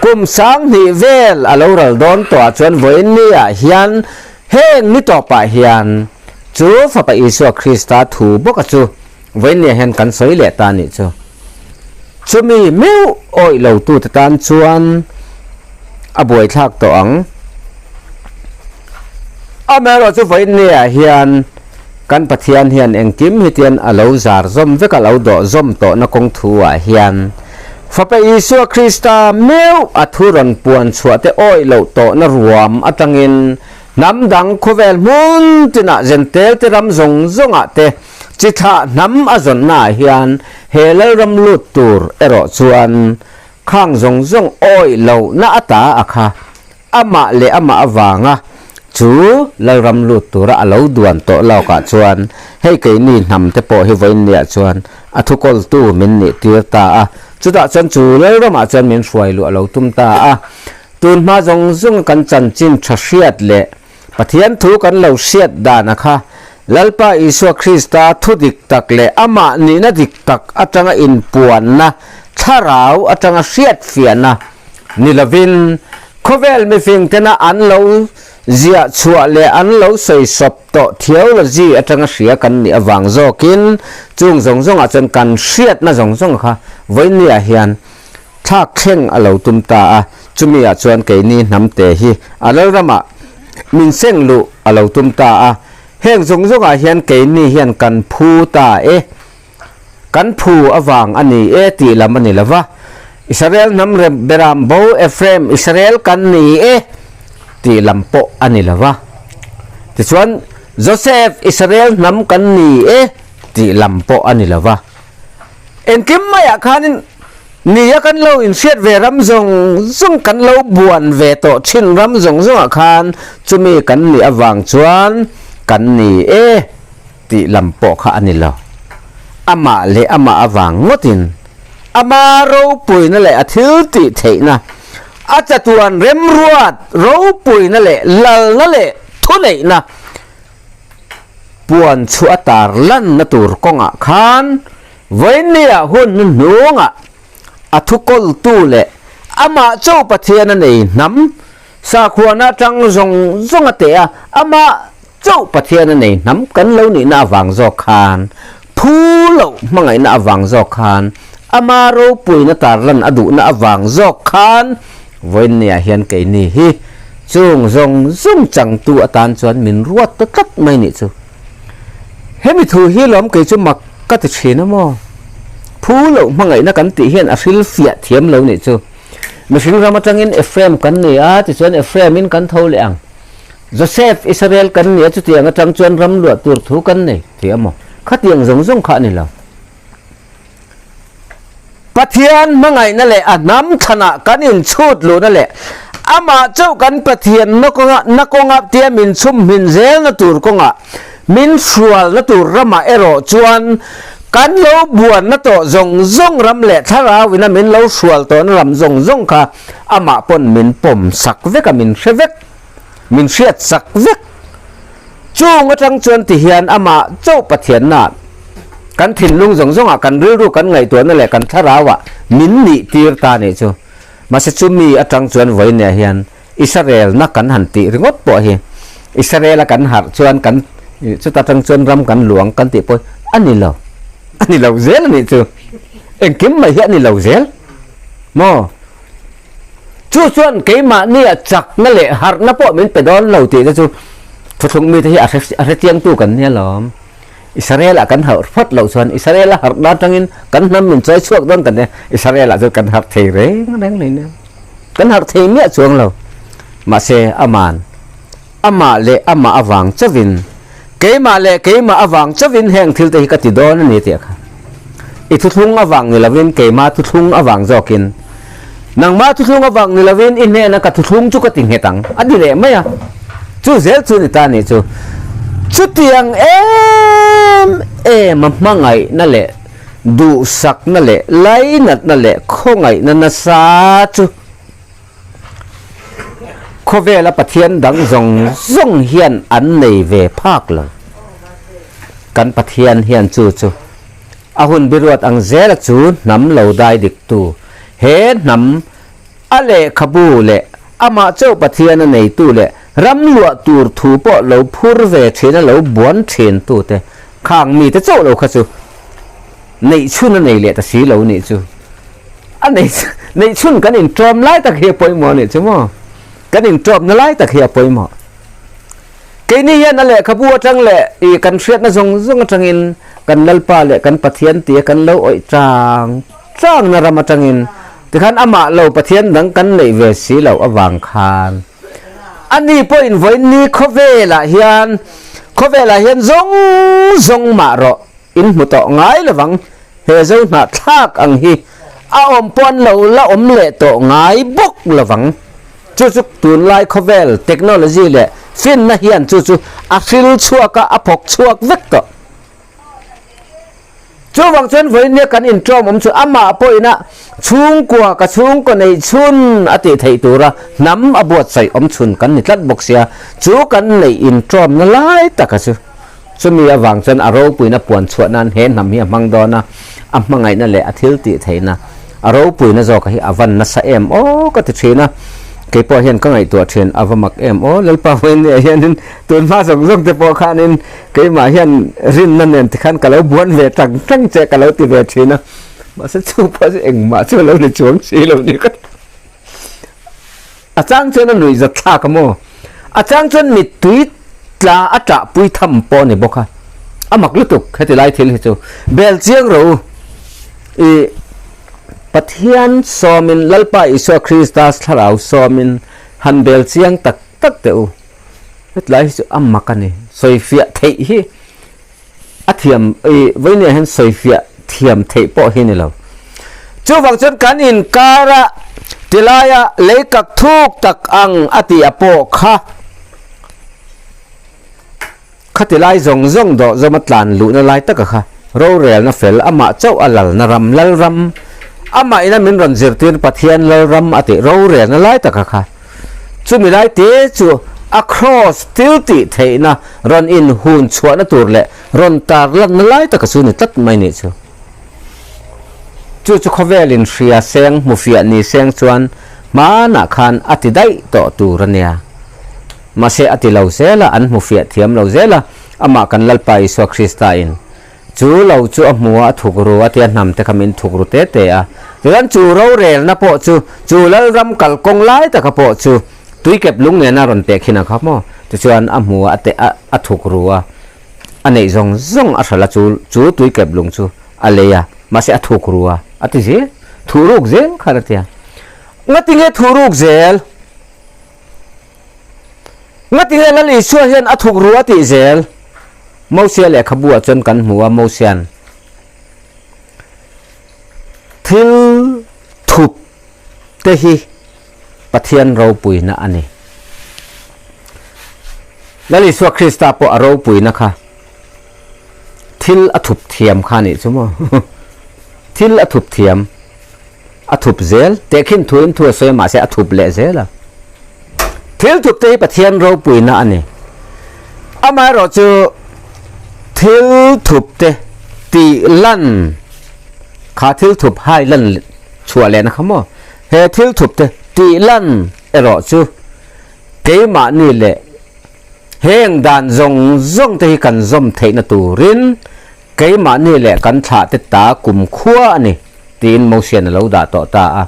Kum sang hnih vel a lo ral dawn tawh a chuan vawinia hian heng ni tawpah hian chu fapa Isua Krista thu bawka chu vawinia hian kan sawi leh ta nih chu. Chumi meuh awih lo tu te tan chuan a buaithlak tawh ang. Amaherawhchu vawinia hian kan Pathian hian engkim hetian a lo zar zawm vek a lo dawh zawm tawhna kawng thu ah hian fapa Isua Krista meuh a thu rawn puan chhuah te awih lo tawhna ruam atangin hnam dang khawvel hmun tinah Jentail te ram zawng zawngah te chi thlah hnam a zawnnaah hian he lalram lut tur erawh chuan khang zawng zawng awih lohna ata a kha amah leh amah avanga chu lalram lut tura a lo duan tawh lawkah chuan hei keini hnam te pawh hi vawinia chuan a thu kawltu min nih tir ta a. Chutah chuan chu lalramah chuan min hruai luh a lo tum ta a. Tun hma zawng zawng kan chanchin ṭha hriat leh Pathian thu kan lo hriat dan a kha, Lalpa Isua Krista thu dik tak leh amah nihna dik tak atanga inpuanna, thlarau atanga hriat fiahna ni lovin, khawvel mifing tena an lo ziah chhuah leh an lo sawisawp tawh theology atanga hria kan nih avang zawkin, chung zawng zawngah chuan kan hriatna zawng zawng kha vawinia hian thlak thleng a lo tum ta a. Chumi ah chuan keini hnam te hi a lalramah min seng luh a lo tum ta a. Heng zawng zawngah hian keini hian kan phu ta e, kan phu avang a ni e tih lam a ni lo va. Israel hnam rem beram bo Ephraim Israel kan ni e tih lam pawh a ni lo va. Tichuan Joseph, Israel hnam kan ni e, tih lam pawh a ni lo va. Engkim maia khan in, ni a kan lo inhriat ve ram zawng zawng kan lo buan ve tawh ṭhin ram zawng zawngah khan, chumi kan ni avang chuan kan ni e, tih lam pawh kha a ni lo. Amah leh amah avang ngawtin, ama ropuina leh a thil tih theihna, a chatuan remruat ropuina leh lalna leh thuneihna, puan chhuah a tarlanna tur kawngah khan, vawinia hun hnuhnungah a thukawltu leh amah chauh Pathian a nei hnam, sakhuana aṭang zawng zawng a te a, amah chauh Pathian a nei hnam kan lo nihna avang zawk khan, phu loh hmangaihna avang zawk khan, ama ropuina tarlan a duhna avang zawk khan, vawinia hian keini hi chung zawng zawng changtu atan chuan min ruat ta tlat mai nih chu. Hemi thu hi lawm kei chu mak ka ti ṭhin a maw? Phu loh hmangaihna kan tih hian a hrilfiah thiam lo nih chu. Mihring ram aṭangin Ephraim kan ni a, tichuan Ephraim in kan tho leh ang. Joseph, Israel kan ni a, chutiang aṭang chuan ram luah tur thu kan nei, ti a maw? Khatiang zawng zawng kha a ni lo. Pathian hmangaihna leh a hnam thlanah kan inchhut luhna leh amah chauh kan Pathian na kawnga, na kawnga tia min chhum hmin zelna tur kawnga, min hrualna tur ramah erawh chuan kan lo buanna tawh zawng zawng ram leh thlarauin a min lo hrual tawhna ram zawng zawng kha amah pawn min pawm sak vek a, min hre vek. Min hriat sak vek. Chung aṭang chuan ti hian amah chauh Pathianna kan thinlung zawng zawngah kan rilru kan ngaihtuahna leh kan thlarauah min nih tir ta nih chu. Mahse, chumi aṭang chuan vawinia hian Israel-na kan han tih ringawt pawh hi, Israel-a kan harh chuan kan, chuta aṭang chuan ram kan luang kan tih pawh a ni lo. A ni lo zel a nih chu. Engkim mai hi a ni lo zel. Maw? Chu chuan keimahnia chakna leh harhna pawh min pe dawn lo tih te chu, thuthlung mite hi a hre, a hre chiangtu kan nia lawm. Israel-a kan harh phawt loh chuan, Israel-a harhna aṭangin kan hnam min chawi chhuak dawn kan nia, Israel-a chu kan harh thei reng reng ni nia. Kan harh thei miah chuang lo. Mahse, aman, amah leh amah avang chauhin, keimah leh keimah avang chauhin heng thil te hi ka ti dawn a ni tih kha. I thuthlung avang ni lovin, keima thuthlung avang zawkin, nangma thuthlung avang ni lovin, i hnena ka thuthlung chu ka ti nghet ang. A ni leh mai a. Chu zel chu ni ta nih chu. Chutiang em em a hmangaihna leh duhsakna leh lainatna leh khawngaihna nasa chu khawvela pathian dang zawng zawng hian an nei ve phak lo. Kan Pathian hian chu chu a hun biruat ang zela chu hnam lo dai diktu, he hnam a lehkhabu leh amah chauh Pathian a neitu leh ram luah tur thu pawh lo phur ve ṭhin a, lo buan ṭhin tu te, khang mite chauh lo kha chu neih chhun a nei leh ta si lo nih chu. A neih, neih chhun kan inṭawm lai tak hi a pawimawh nih chu maw? Kan inṭawmna lai tak hi a pawimawh. Keini hian a lehkhabu aṭang leh i kan hriatna zawng zawng aṭangin kan Lalpa leh kan Pathian tia kan lo awih ṭang ṭangna ram aṭangin, tikhan amah lo Pathian dang kan neih ve si lo avang khan, ani pawhin vawiin ni khawvelah hian, khawvelah hian zawng zawng mah rawh, in hmu tawh ngai lovang, he zo hnahthlak ang hi a awm pawh an lo la awm leh tawh ngai bawk lovang. Chu chu tunlai khawvel technology leh finna hian chu chu a hril chhuak a, a phawk chhuak vek tawh. Chuvang chuan vawiin nia kan inṭawm awm chu amah pawhin a chhungkua ka chhungkaw neih chhun a tih theih tura hnam a buatsaih awm chhun kan ni tlat bawk si a, chu kan neih inṭawmna lai taka chu. Chumi avang chuan a ropuina puan chhuah nan he hnam hi a hmang dawn a, a hmangaihna leh a thil tih theihna, a ropuina zawk hi a va nasa em aw ka ti ṭhin a. Kei pawh hian ka ngaihtuah ṭhin a va mak em aw. Lalpa vawiin nia hian in tun hma zawng zawng te pawh khan in keimah hian rinna nen tikhan ka lo buan ve ṭang ṭang che ka lo ti ve ṭhin a. Mahse chu pawh chu engmah chu lo ni chuang si lo ni ka. A chang chuan a nuihzatthlak a maw? A chang chuan mittui tla a ṭahpui tham pawh a ni bawk a. A mak lutuk heti lai thil hi chu. Bel chiang ro u. I Pathian sawmin, Lalpa Isua Krista thlarau sawmin han bel chiang tak tak teh u. Tlai chu a mak a nih. Sawifiah theih hi a thiam, ei, vawinia hin sawifiah thiam theih pawh hi ni lo. Chuvang chuan kan inkara tilaia leikak thuk tak ang a tih a pawh kha, kha tilai zawng zawng dawh zawma tlan luhna lai taka kha rorelna fel, amah chauh a lalna ram, Lalram, amah ina min rawn zirtir Pathian Lalram a tih rorelna lai taka kha, chumi lai te chu a cross thil tih theihna rawn inhun chhuahna tur leh rawn tarlanna lai taka chu ni tlat mai nih chu. Chu chu khawvelin hria seng, hmufiah ni seng chuan hmanah khan a ti daih tawh tur a nia. Mahse, a ti lo zela, an hmufiah thiam lo zela, amah kan Lalpa Isua Kristain chu lo chu a hmu a, a thukru a, tia hnam te kha min thukru tê tê a. Tichuan chu rorelna pawh chu, chu Lalram kalkawng lai taka pawh chu tuikep lung nena rawn tehkhin a kha maw. Tichuan a hmu a, a te a, a thukru a, a neih zawng zawng a hralh a, chu, chu tuikep lung chu a lei a, mahse, a thukru a, a ti zel, thuhruk zel khan a tia. Ngatinge thuhruk zel? Ngatinge Lal Isua hian a thukru a tih zel? Mosia lehkhabuah chuan kan hmu a, Mosian thil thup te hi Pathian ropuina a ni. Lal Isua Krista pawh a ropuina kha thil a thup thiam kha nih chu maw? Thil a thup thiam, a thup zel, tehkhin thuin thu a sawi, mahse, a thup leh zel a. Thil thup te hi Pathian ropuina a ni. Amaherawhchu thil thup te tih lan kha, thil thup hai lan chhuah lehna kha maw? He thil thup te tih lan erawh chu keimahni leh heng dan zawng zawng te hi kan zawm theihna turin keimahni leh kan thlah te ta kumkhua a ni, tiin Mosian a lo dah tawh ta a.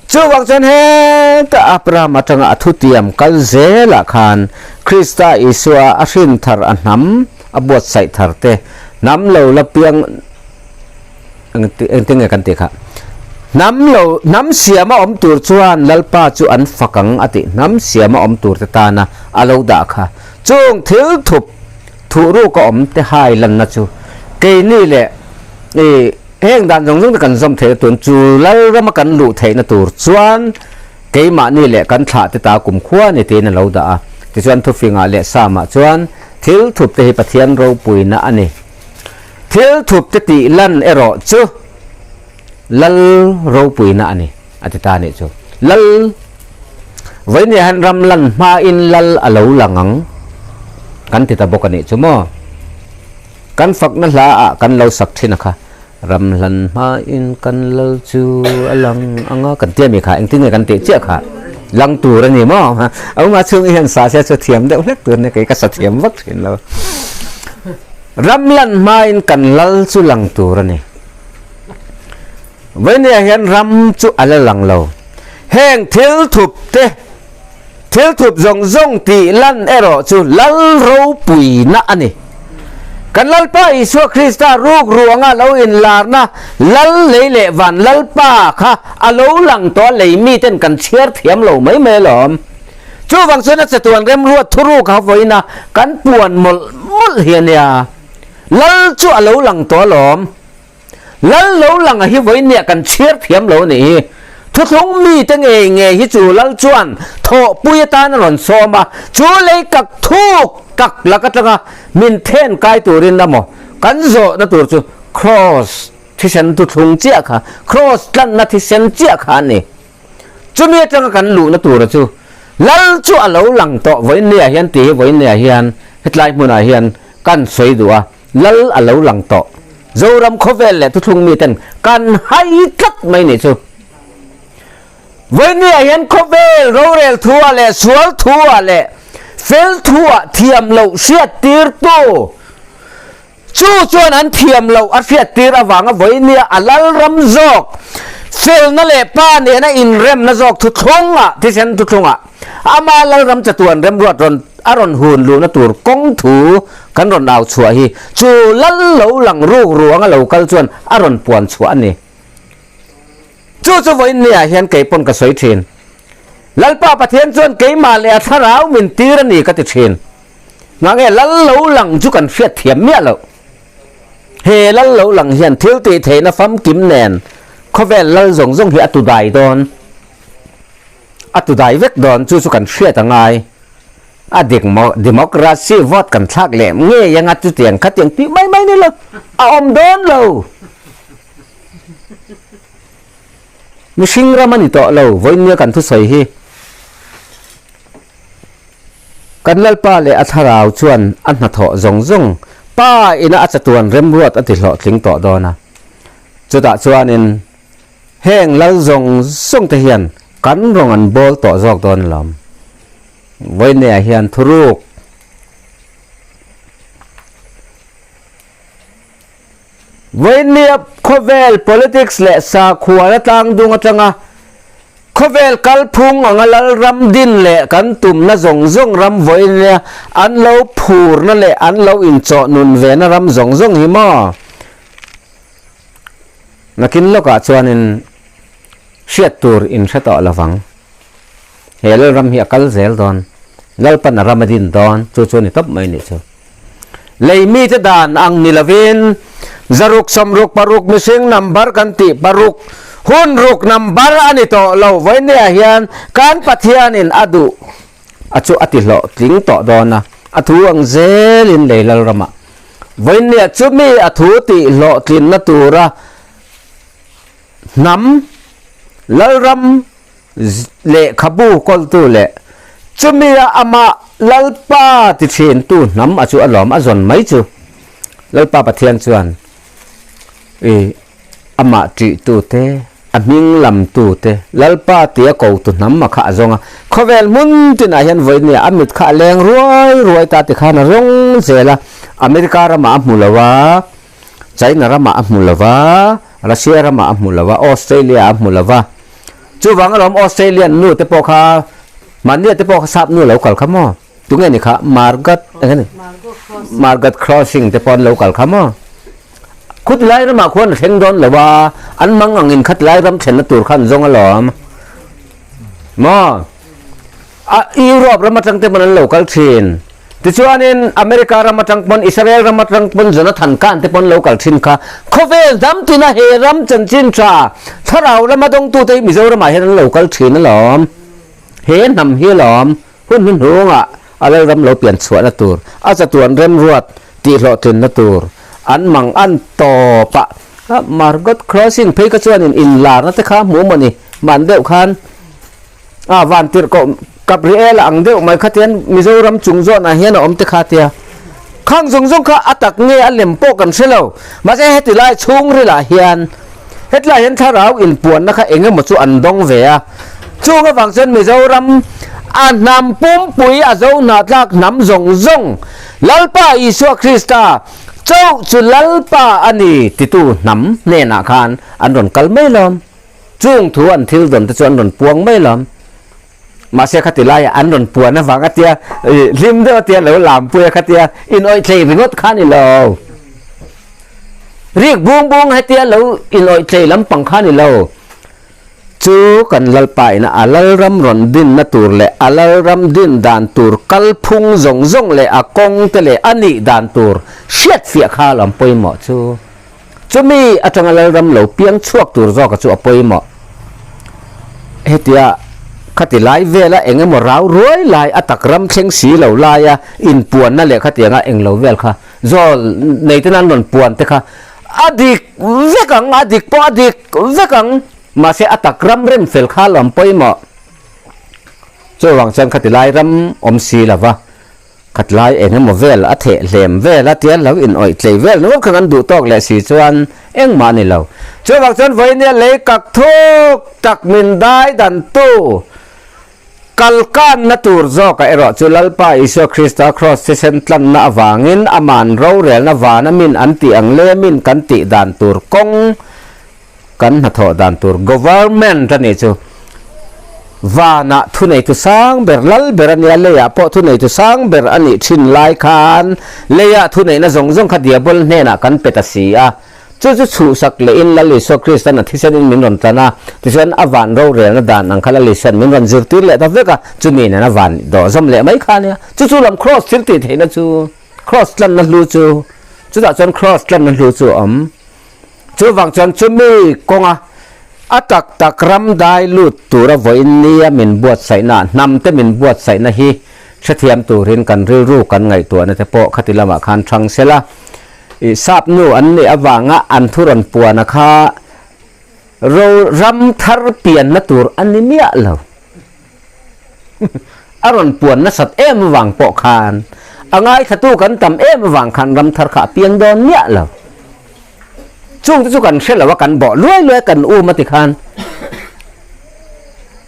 Chuvang chuan heta Abraham atanga a thutiam kal zelah khan Krista Isua a hrin thar, a hnam a buatsaih thar te, hnam lo la piang, engti, engtinge kan tih kha? Hnam lo, hnam siama awm tur chuan Lalpa chu an fak ang a tih, hnam siama awm tur te tana a lo dah kha. Chung thil thup, thuhruka awm te hai lanna chu keini leh, e, heng dan zawng zawng te kan zawm theihna turin, chu Lalrama kan luh theihna tur chuan keimahni leh kan thlah te ta kumkhua ni tiin a lo dah a. Tichuan Thufingah leh Samah chuan thil thup te hi Pathian ropuina a ni. Thil thup te tih lan erawh chu Lal ropuina a ni, a ti ta nih chu. Lal, vawinia hian ram lan hmain Lal a lo lang ang kan ti ta bawk a nih chu maw? Kan fakna hla ah kan lo sak thin a kha. Ram hlan hmain kan Lal chu a lang ang a kan ti a mi kha, engtin nge kan tih chiah kha? Lang tur a ni maw? A um a, chung i han sa sia chu thiam deuh hlek tur ni, kei ka sa thiam vak thin lo. Ram lan hmain kan Lal chu lang tur a ni. Vawinia hian ram chu a la lang lo. Heng thil thup te, thil thup zawng zawng tih lan erawh chu Lal ropuina a ni. Kan Lalpa Isua Krista rukru anga lo inlarna Lal lei leh van Lalpa kha a lo lang tawh a, lei miten kan chhiar thiam lo mai mai alawm. Chuvang chuan a chatuan remruat thuruk a vawiina kan puan mawlh mawlh hi a nia. Lal chu a lo lang tawh alawm. Lal lo lang a hi vawinia kan chhiar thiam lo a nih hi. Thuthlung mite ngei ngei hi chu Lal chuan thawhpui atana rawn sawm a, chu lei kak thuk tak lak atanga min then kai turin emaw, kan zawhna tur chu cross thisen thuthlung chiah kha, cross tlanna thisen chiah kha a ni. Chumi atanga kan luhna tura chu Lal chu a lo lang tawh, vawinia hian ti hi, vawinia hian hetlai hmunah hian kan sawi duh a, Lal a lo lang tawh. Zoram khawvel leh thuthlung miten kan hai tlat mai ni chu. Vawinia hian khawvel rorel thuah leh sual thuah leh fel thuah thiam loh hriattirtu chu chuan an thiam loh a hriattir avanga vawinia a Lalram zawk felna leh pa nena inremna zawk thuthlungah, thisen thuthlungah ama Lalram chatuan remruat rawn, a rawn hun luhna tur kawng thu kan rawn au chhuah hi chu Lal lo lang rukru anga lo kal chuan a rawn puan chhuah a ni. Chu chu vawinia hian kei pawn ka sawi thin. Lalpa Pathian chuan keima leh a thlarau min tir a ni ka ti ṭhin. Nge lal lo lang chu kan hriat thiam miah lo. He lal lo lang hian thil tih theihna famkim nen khawvel lal zawng zawng hi a tu dai dawn. A tu dai vek dawn chu chu kan hriat a ngai. A dik maw, democracy vote kan thlak lem ngei anga chutiang khatiang tih mai mai ni lo. A awm dawn lo. Mihring ram a ni tawh lo, vawinia kan thusawi hi. Kan Lalpa leh a thlarau chuan a hnathawh zawng zawng, Pa ina a chatuan remruat a ti hlawhtling tawh dawn a. Chutah chuanin heng lal zawng zawng te hian kan rawng an bawl tawh zawk dawn alawm. Vawinia hian thuruk Vawinia khawvel politics leh sakhuana tlang dung aṭanga khawvel kalphung anga lal ram din leh kan tumna zawng zawng ram vawinia an lo phurna leh an lo inchawh nun vena ram zawng zawng hi maw? Nakin lawkah chuanin hriat tur in hre tawh lovang. He lal ram hi a kal zel dawn. Lalpan a ram a din dawn. Chu chu a ni tawp mai ni chu. Lei mite dan ang ni lovin, zaruk, sawmruk, paruk, mihring number kan tih paruk, hun ruk number a ni tawh lo. Vawinia hian kan Pathianin a duh a chu a ti hlawhtling tawh dawn a. A thu ang zelin lei lal ramah. Vawinia chumi a thu tih hlawhtlinna tura hnam, lal ram, z-, lehkhabu kawltu leh chumia ama Lalpa ti ṭhintu hnam a chu alawm a zawn mai chu. Lalpa Pathian chuan, i, ama ṭihtute, a hming lamtute, Lalpa tia kotu hnam a kha a zawng a. Khawvel hmun tinah hian vawinia a mit kha a leng ruai ruai ta ti khan a rawng zel a. America ramah a hmu lo a, China ramah a hmu lo va, Russia ramah a hmu lo va, Australia a hmu lo va. Chuvang alawm Australian nu te pawh kha, Mania te pawh kha sap nu lo kal kha maw? Tunge ni kha, Margaret, enge ni? Margaret Crossing te pawh an lo kal kha maw? Khuti lai ramah khuan a thleng dawn lo va, an mang angin khat lai ram thlenna tur khan zawng alawm. Maw? A, Europe ram aṭang te pawn an lo kal ṭhin. Tichuanin America ram aṭang pawn, Israel ram aṭang pawn, Jonathan Kahn te pawn lo kal ṭhin kha. Khawvel hnam tina he ram chanchin ṭha, thlarau lama dawngtute hi Mizoramah hian an lo kal ṭhin alawm. He hnam hi alawm, hun hnuhnungah a lal ram lo pian chhuahna tur, a chatuan remruat tihhlawhtlinna tur, an mang an tawp a. A, Margaret Crossing phei kha chuanin inlarna te kha hmu maw ni, man deuh khan. A, vantirhkoh Gabriel ang deuh mai kha tian Mizoram chung zawnah hian a awm te kha tia. Khang zawng zawng kha a tak nge a lem pawh kan hre lo. Mahse, heti lai chhungrilah hian, heti lai hian thlarau inpuanna kha eng emaw chu an dawng ve a. Chung avang chuan Mizoram a hnam pumpui a zo hnah tlak hnam zawng zawng Lalpa Isua Krista chauh chu Lalpa a ni titu hnam hnenah khan an rawn kal mai lawm. Chung thu an thil dawn te chu an rawn puang mai lawm. Mahse, khati lai an rawn puan avang a tia, eh, hlim deuh a tia lo lampui a kha tia, inawih thlei ringawt kha ni lo. Rik bung bung a tia lo inawih thlei lampang kha ni lo. Chu kan Lalpa ina a lal ram rawn dinna tur leh a lal ram din dan tur kalphung zawng zawng leh a kawng te leh a nih dan tur hriat fiah kha lo an pawimawh chu. Chumi aṭanga lal ram lo piang chhuak tur zawka chu a pawimawh. Hetia khati lai vela eng emaw rau ruai lai a tak ram thleng si lo laia inpuanna leh khatianga eng lo vel kha zawl nei ten an rawn puan te kha a dik vek ang, a dik pawh a dik vek ang. Mahse, a tak ram rem fel kha lo an pawimawh. Chuvang chuan khati lai ram awm si lo va. Khat lai eng emaw vel a theh hlem vel a tia lo inawih thlei vel ni ngawt khan an duh tawk leh si chuan engmah a ni lo. Chuvang chuan vawinia lei kak thuk tak min dai dan tu kalkanna tur zawka erawh chu Lalpa Isua Krista cross thisen tlanna avangin aman rorelna vana min an tih ang le min kan tih dan tur kawng kan hnathawh dan tur government a nih chu. Vana thuneitu sang ber lal ber a nia, leiah pawh thuneitu sang ber a nih ṭhin lai khan, leia thuneina zawng zawng kha Diabol hnenah kan pe ta si a. Chu chu chhuhsak le in Lal Isu Kristan a thisenin min rawn tlan a. Tichuan a van rorelna dan ang kha Lal Isuan min rawn zirtir leh ta vek a. Chu mi nen a van dawh zawm leh mai kha nia. Chu chu lam cross thil tih theihna chu. Cross tlanna hlu chu. Chutah chuan cross tlanna hlu chu a awm. Chuvang chuan chu mi kawnga a tak tak ram dai lut tura vawiin nia min buatsaihna, hnam te min buatsaihna hi hrethiam turin kan rilru kan ngaihtuahna te pawh khati lamah khan thang sela. I sap nu an nih avanga an thu rawn puan a kha ro ram thar pianna tur a ni miah lo. A rawn puan nasat em vang pawh khan, a ngaithlatu kan tam em vang khan ram thar kha a piang dawn miah lo. Chung te chu kan hre lo a, kan bawh luai luai kan um a ti khan.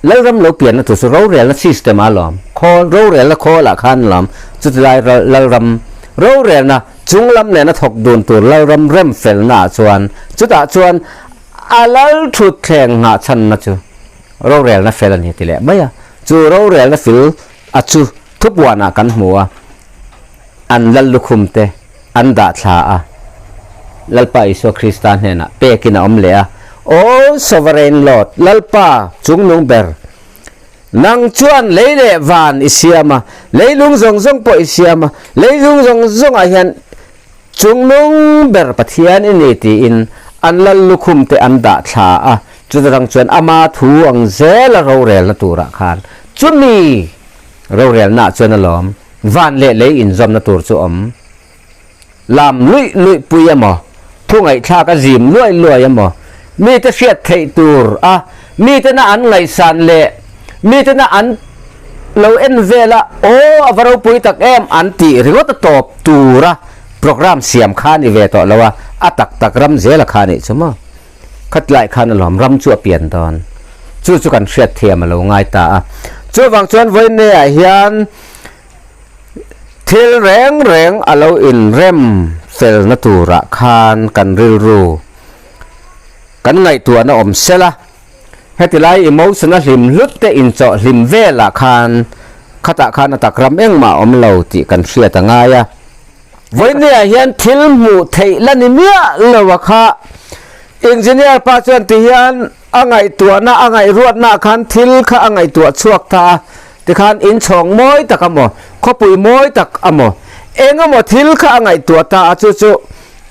Lalram lo pianna tur chu rorelna system a lawm. Khawl, rorelna khawlah khan lawm. Chuti lai ra-, lalram rorelna chunglam nena thawk dun tur lalram rem felna ah chuan, chutah chuan a lal thut thleng nghah chhanna chu rorelna fel a ni ti leh mai a. Chu rorelna fel a chu thupuanah kan hmu a. An lal lukhum te an dah thla a. Lalpa Isua Krista hnenah pekin a awm leh a. O Sovereign Lord, Lalpa chungnung ber, nang chuan lei leh van i siam a, leilung zawng zawng pawh i siam a, leilung zawng zawngah hian chungnung ber Pathian i ni tiin an lal lukhum te an dah thla a. Chuta rang chuan ama thu ang zela rorelna turah khan chumi rorelna chuan a lawm, van leh lei inzawmna tur chu awm. Lam luih luih pui emaw, thu ngaihthlak a zim luai luai emaw, mite hriat theih tur a, mitena an ngaihsan leh mitena an lo en vela, aw, a va ropui tak em an tih ringawt a tawp tura program siam kha ni ve tawh lo a, a tak tak ram zela kha nih chu maw. Khatlai khan a lawm, ram chu a pian dawn. Chu chu kan hriat thiam a lo ngai ta a. Chuvang chuan vawiinah hian thil reng reng a lo inrem felna turah khan kan rilru, kan ngaihtuahna awm sela. Heti lai emotion a hlim hlut te inchawh hlim velah khan khatah khan a tak ram engmah awm lo tih kan hriat a ngai a. Vawiinah hian thil hmuh theih la ni miah lo a kha. Engineer pa chuan ti hian a ngaihtuahna, a ngaihruatna khan thil kha a ngaihtuah chhuak ta a. Tikhan in chhawng mawi tak a maw, khawpui mawi tak a maw, eng a maw thil kha a ngaihtuah ta a, chu chu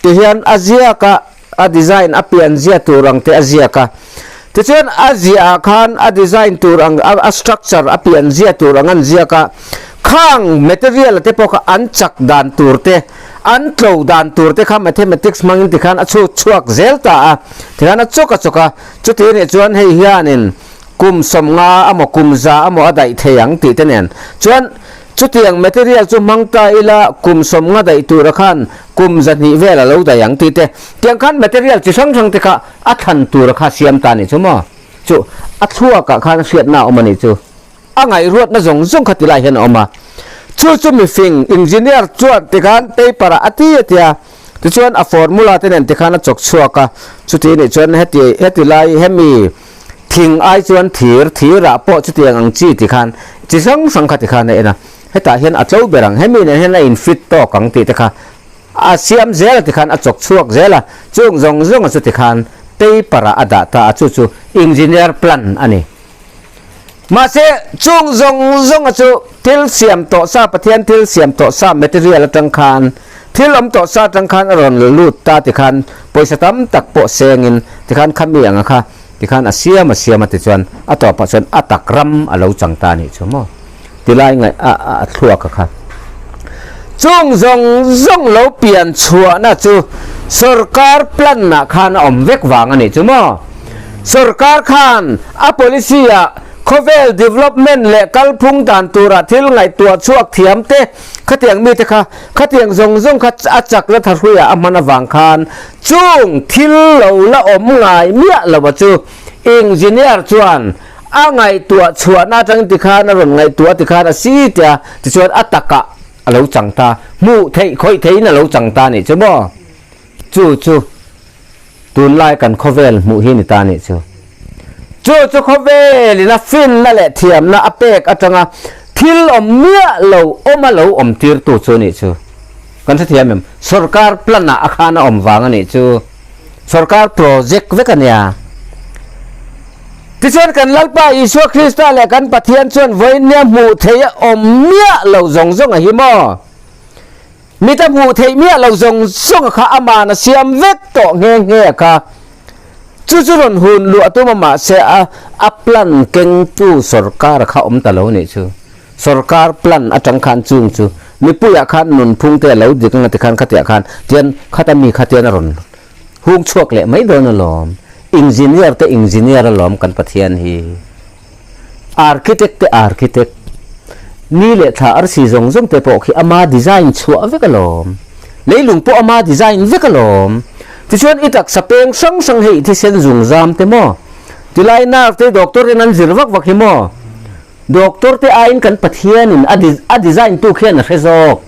ti hian a ziak a, a design a pian zia tur ang te a ziak a. Tichuan a ziah khan a design tur ang, a, a structure a pian zia tur ang an ziak a. Khang material te pawh kha an chak dan tur te, an tlo dan tur te kha mathematics hmangin tikhan a chhut chhuak zel ta a. Tikhan a chawk a chawk a. Chuti nih chuan hei hianin kum sawmnga emaw, kum za emaw a daih thei ang tih te nen. Chuan chutiang material chu hmang ta ila kum sawmnga daih tura khan kum zahnih vel a lo daih ang tih te. Tiang khan material chi hrang hrang te kha a thlan tura kha siam ta ni chu maw. Chu a chhuakah khan hriatna a awm a ni chu. A ngaihruatna zawng zawng kha ti lai hian a awm a. Chu chu mi fing engineer chuan tikhan paper-ah a ti a ti a. Tichuan a formula te nen tikhan a chawk chhuak a. Chuti nih chuan heti, heti lai hemi thing ai chuan thir, thirah pawh chutiang ang chi tikhan, chi hrang hrang kha tikhan a en a. Hetah hian a tlo ber ang, hemi nen hian a in fit tawk ang tih te kha a siam zel a tikhan a chawk chhuak zel a. Chung zawng zawng a chu tikhan paper-ah a dah ta a, chu chu engineer plan a ni. Mahse, chung zawng zawng a chu thil siam tawh sa, Pathian thil siam tawh sa material atang khan, thil awm tawh sa atang khan a rawn lut ta tikhan, pawisa tam tak pawh sengin tikhan khami anga kha, tikhan a siam a siam a tichuan a tawpah chuan a tak ram a lo chang ta nih chu maw. Tilai ngai a, a, a thluak a kha. Chung zawng zawng lo pian chhuahna chu sorkar plan-ah khan a awm vek vang a nih chu maw. Sorkar khan a policy-ah khawvel development leh kalphung dan tura thil ngaihtuah chhuak thiam te, khatiang mi te kha, khatiang zawng zawng kha a chakna thahruia a hman avang khan, chung thil lo la awm ngai miah lo a chu engineer chuan a ngaihtuah chhuahna atang tikhan a rawn ngaihtuah tikhan a si tia, tichuan a takah a lo chang ta, hmuh theih khawih theihin a lo chang ta nih chu maw. Chu chu tunlai kan khawvel hmuh hi ni ta nih chu. Chu chu khawvelin a finna leh thiamna a pek atanga thil awm miah lo awm a lo awm tirtu chu nih chu. Kan hrethiam em? Sorkar plan-ah a khan a awm vang a nih chu. Sawrkar project vek a nia. Tichuan kan Lalpa Isua Krista le kan Pathian chuan vawiin nia hmuh theih a awm miah lo zawng zawng a hi maw? Mita hmuh theih miah lo zawng zawng kha aman a siam vek tawh nghe nghe kha. Chu chu rawn hun luh a tum a, mahse a, a plan kengtu sawrkar kha awm ta lo nih chu. Sawrkar plan atang khan chung chu mipuiah khan nunphung te a lo dik ang a ti khan khatiah khan tian khata mi kha tian a rawn hung chhuak leh mai dawn alawm. Engineer te engineer alawm kan Pathian hi. Architect te architect. Ni leh thla arsi zawng zawng te pawh khi ama design chhuah vek alawm. Leilung pawh ama design vek alawm. Tichuan i taksa peng hrang hrang hei thisen zungzam te maw? Tilai nurse te doctor ten an zir vak vak hi maw? Doctor te aiin kan Pathianin a de-, a design tu khian a hre zawk.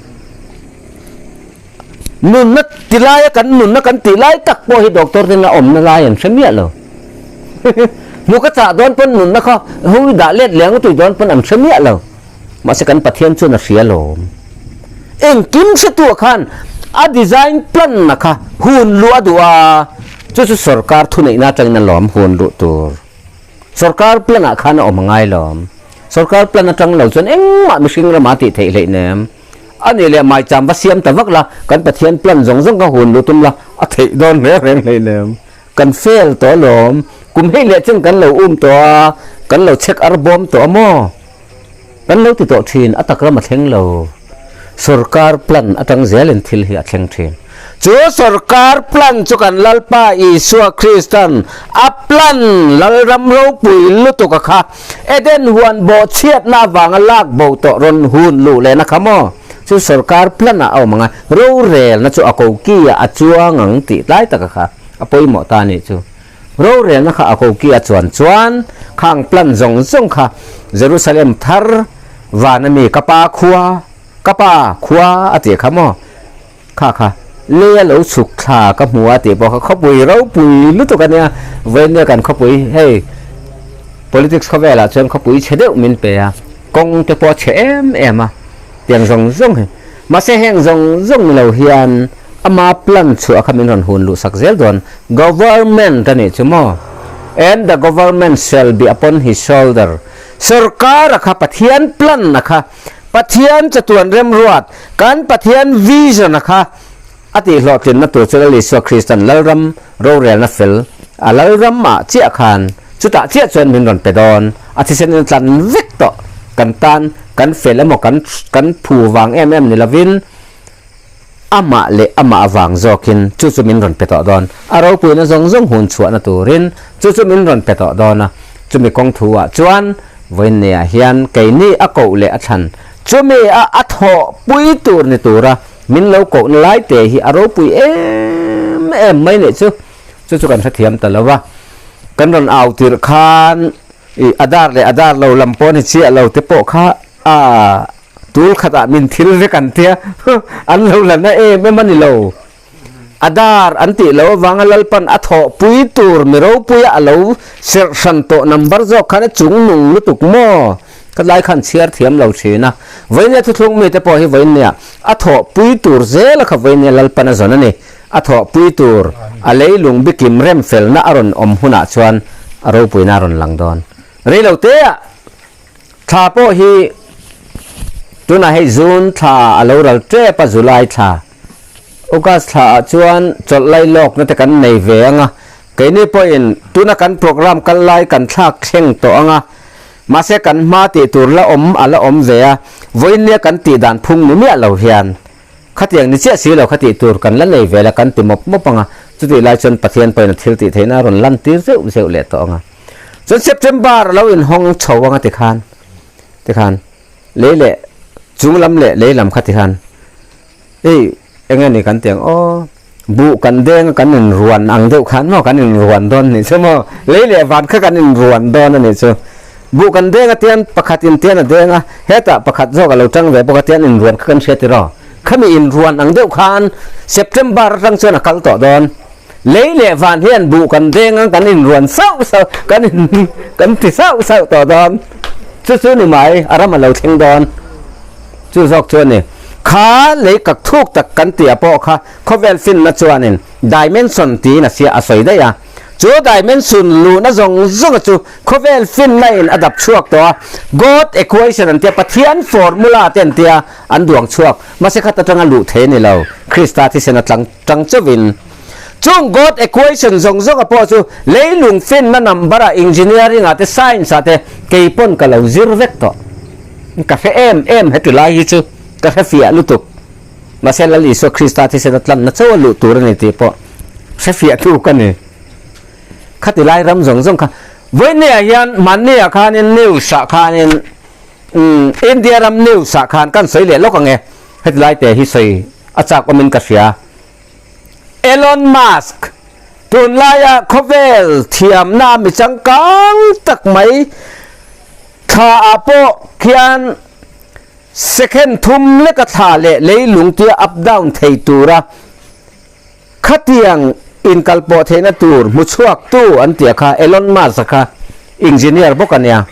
Nunna tilaia kan nunna kan tih lai tak pawh hi doctor ten a awmna lai an hre miah lo. Hmu ka chah dawn pawn nunna kha hui dah let leng tui dawn pawn an hre miah lo. Mahse kan Pathian chuan a hria lawm. Engkim hretu khan a design plan na kha hun luh a duh a. Chu chu sawrkar thuneihna atangin a lawm hun luh tur. Sawrkar plan-ah khan a awm a ngai lawm. Sawrkar plan atang lo chuan engmah mihring rama tih theih hleinem. A nih leh maicham va siam ta vak la, kan Pathian plan zawng zawng kha hun luh tum la, a theih dawn hmel reng hleinem. Kan fail tawh lawm. Kum hei leh chen kan lo um tawh a, kan lo check ar bawm tawh a maw? Kan lo ti tawh ṭhin, a tak ram a thleng lo. Sawrkar plan atang zelin thil hi a thleng ṭhin. Chu sawrkar plan chu kan Lalpa Isua Kristan a plan lalram ropui lutuk a kha. Eden huan bawhchhiatna avanga lak bo tawh rawn hun luh lehna kha maw? Chu sawrkar plan-ah a awm a ngai. Rorelna chu a ko ki a, a chuang ang tih tlai tak a kha. A pawimawh ta nih chu. Rorelna kha a ko ki a chuan chuan khang plan zawng zawng kha Jerusalem thar vana mi ka pa khua, ka pa khua a tih kha maw? Kha kha. Leia lo chhuk thla ka hmu a tih pawh kha khawpui ropui lutuk a nia. Vawiin nia kan khawpui hei politics khawvelah chuan khawpui chhe deuh min pe a. Kawng te pawh chhe em em a. Tiang zawng zawng hi. Mahse heng zawng zawng ni lo hian ama plan chhuah kha min rawn hun luh sak zel dawn. Government a nih chu maw? And the government shall be upon his shoulder. Sawrkar a kha Pathian plan a kha. Pathian chatuan remruat, kan Pathian vision a kha. A tih hlawhtlinna tur chu Lal Isua Kristan lalram rorelna fel, a lalram ah chiah khan, chutah chiah chuan min rawn pe dawn. A thisen in tlan vek tawh kan tan, kan fel emaw, kan, kan phu vang em em ni lovin, amah leh amah avang zawkin chu chu min rawn pe tawh dawn. A ropuina zawng zawng hun chhuahna turin chu chu min rawn pe tawh dawn a. Chumi kawng thu ah chuan vawiin nia hian keini a koh leh a thlan, chumi a, a thawhpui tur ni tura min lo kohna lai te hi a ropui em em mai nih chu. Chu chu kan hrethiam ta lo va. Kan rawn au tirh khan, i, a dar leh a dar lo lam pawh ni chiah lo te pawh kha, a, tul khatah min thil vek an tia, an lo la na em em a ni lo. A dar an tih lo avanga Lalpan a thawhpui tur mi ropui a lo serh hran tawh number zawk khan a chungnung lutuk maw? Ka lai khan chhiar thiam lo ṭhin a. Vawiin nia thuthlung mi te pawh hi vawiin nia a thawhpui tur zel a kha vawiin nia Lalpan a zawn a ni. A thawhpui tur a leilung bikim rem felna a rawn awm hunah chuan a ropuina a rawn lang dawn. Rei lo te a. Thla pawh hi tunah hei June thla a lo ral tep a, July thla. August thla ah chuan chawlh lai lawkna te kan nei ve ang a. Keini pawhin tuna kan program kal lai kan thlak thleng tawh ang a. Mahse kan hma tih tur la awm a la awm ve a. Vawiin nia kan tih dan phung ni miah lo hian. Khatiang ni chiah si lo kha tih tur kan la nei ve la kan ti mawp mawp ang a. Chutih lai chuan Pathian pawhin a thil tih theihna a rawn lantir zeuh zeuh leh tawh ang a. Chuan September a lo inhawng chho ang a ti khan. Ti khan. Lei leh, chung lam leh lei lam kha ti khan. Ei, eng nge ni kan ti ang aw. Buh kan deng a kan inruan ang deuh khan maw kan inruan dawn ni chu maw. Lei leh van kha kan inruan dawn a ni chu. Buh kan deng a tian pakhat in tian a deng a. Hetah pakhat zawk a lo tang ve bawk a tian inruan kha kan hria ti raw. Khami inruan ang deuh khan September aṭang chuan a kal tawh dawn. Lei leh van hian buh kan deng ang kan inruan sauh sauh, kan in, kan ti sauh sauh tawh dawn. Chu chu ni mai, a ram a lo thleng dawn. Chu zawk chu a ni. Kha lei kak thuk tak kan ti a pawh kha, khawvel finna chuanin dimension tiin a sia a sawi daih a. Chu dimension luhna zawng zawng chu khawvel finnain a dap chhuak tawh a. God equation an tia, Pathian formula te an tia, an duang chhuak. Mahse, khat atanga luh thei ni lo. Krista thisena tlang tang chauhin. Chung God equation zawng zawng a pawh chu leilung finna number a, engineering a te, science a te, kei pawn ka lo zir vek tawh. Ka hre em em heti lai hi chu, ka hre fiah lutuk. Mahse, Lal Isua Krista thisena tlanna chauh a luh tur a ni ti pawh hre fiah thu ka ni. Khati lai ram zawng zawng kha. Vawinia hian Mannia khanin news ah khanin, um, India ram news ah khan kan sawi leh lawk ang e. Heti lai te hi sawi a chak awmin ka hria. Elon Musk, tunlaia khawvel thiamna mi changkang tak mai, thla ah pawh khian second thum leka thla leh leilung tia up down thei tura khatiang inkalpawh theihna tur hmu chhuak tu an tia kha, Elon Musk kha engineer bawk a nia.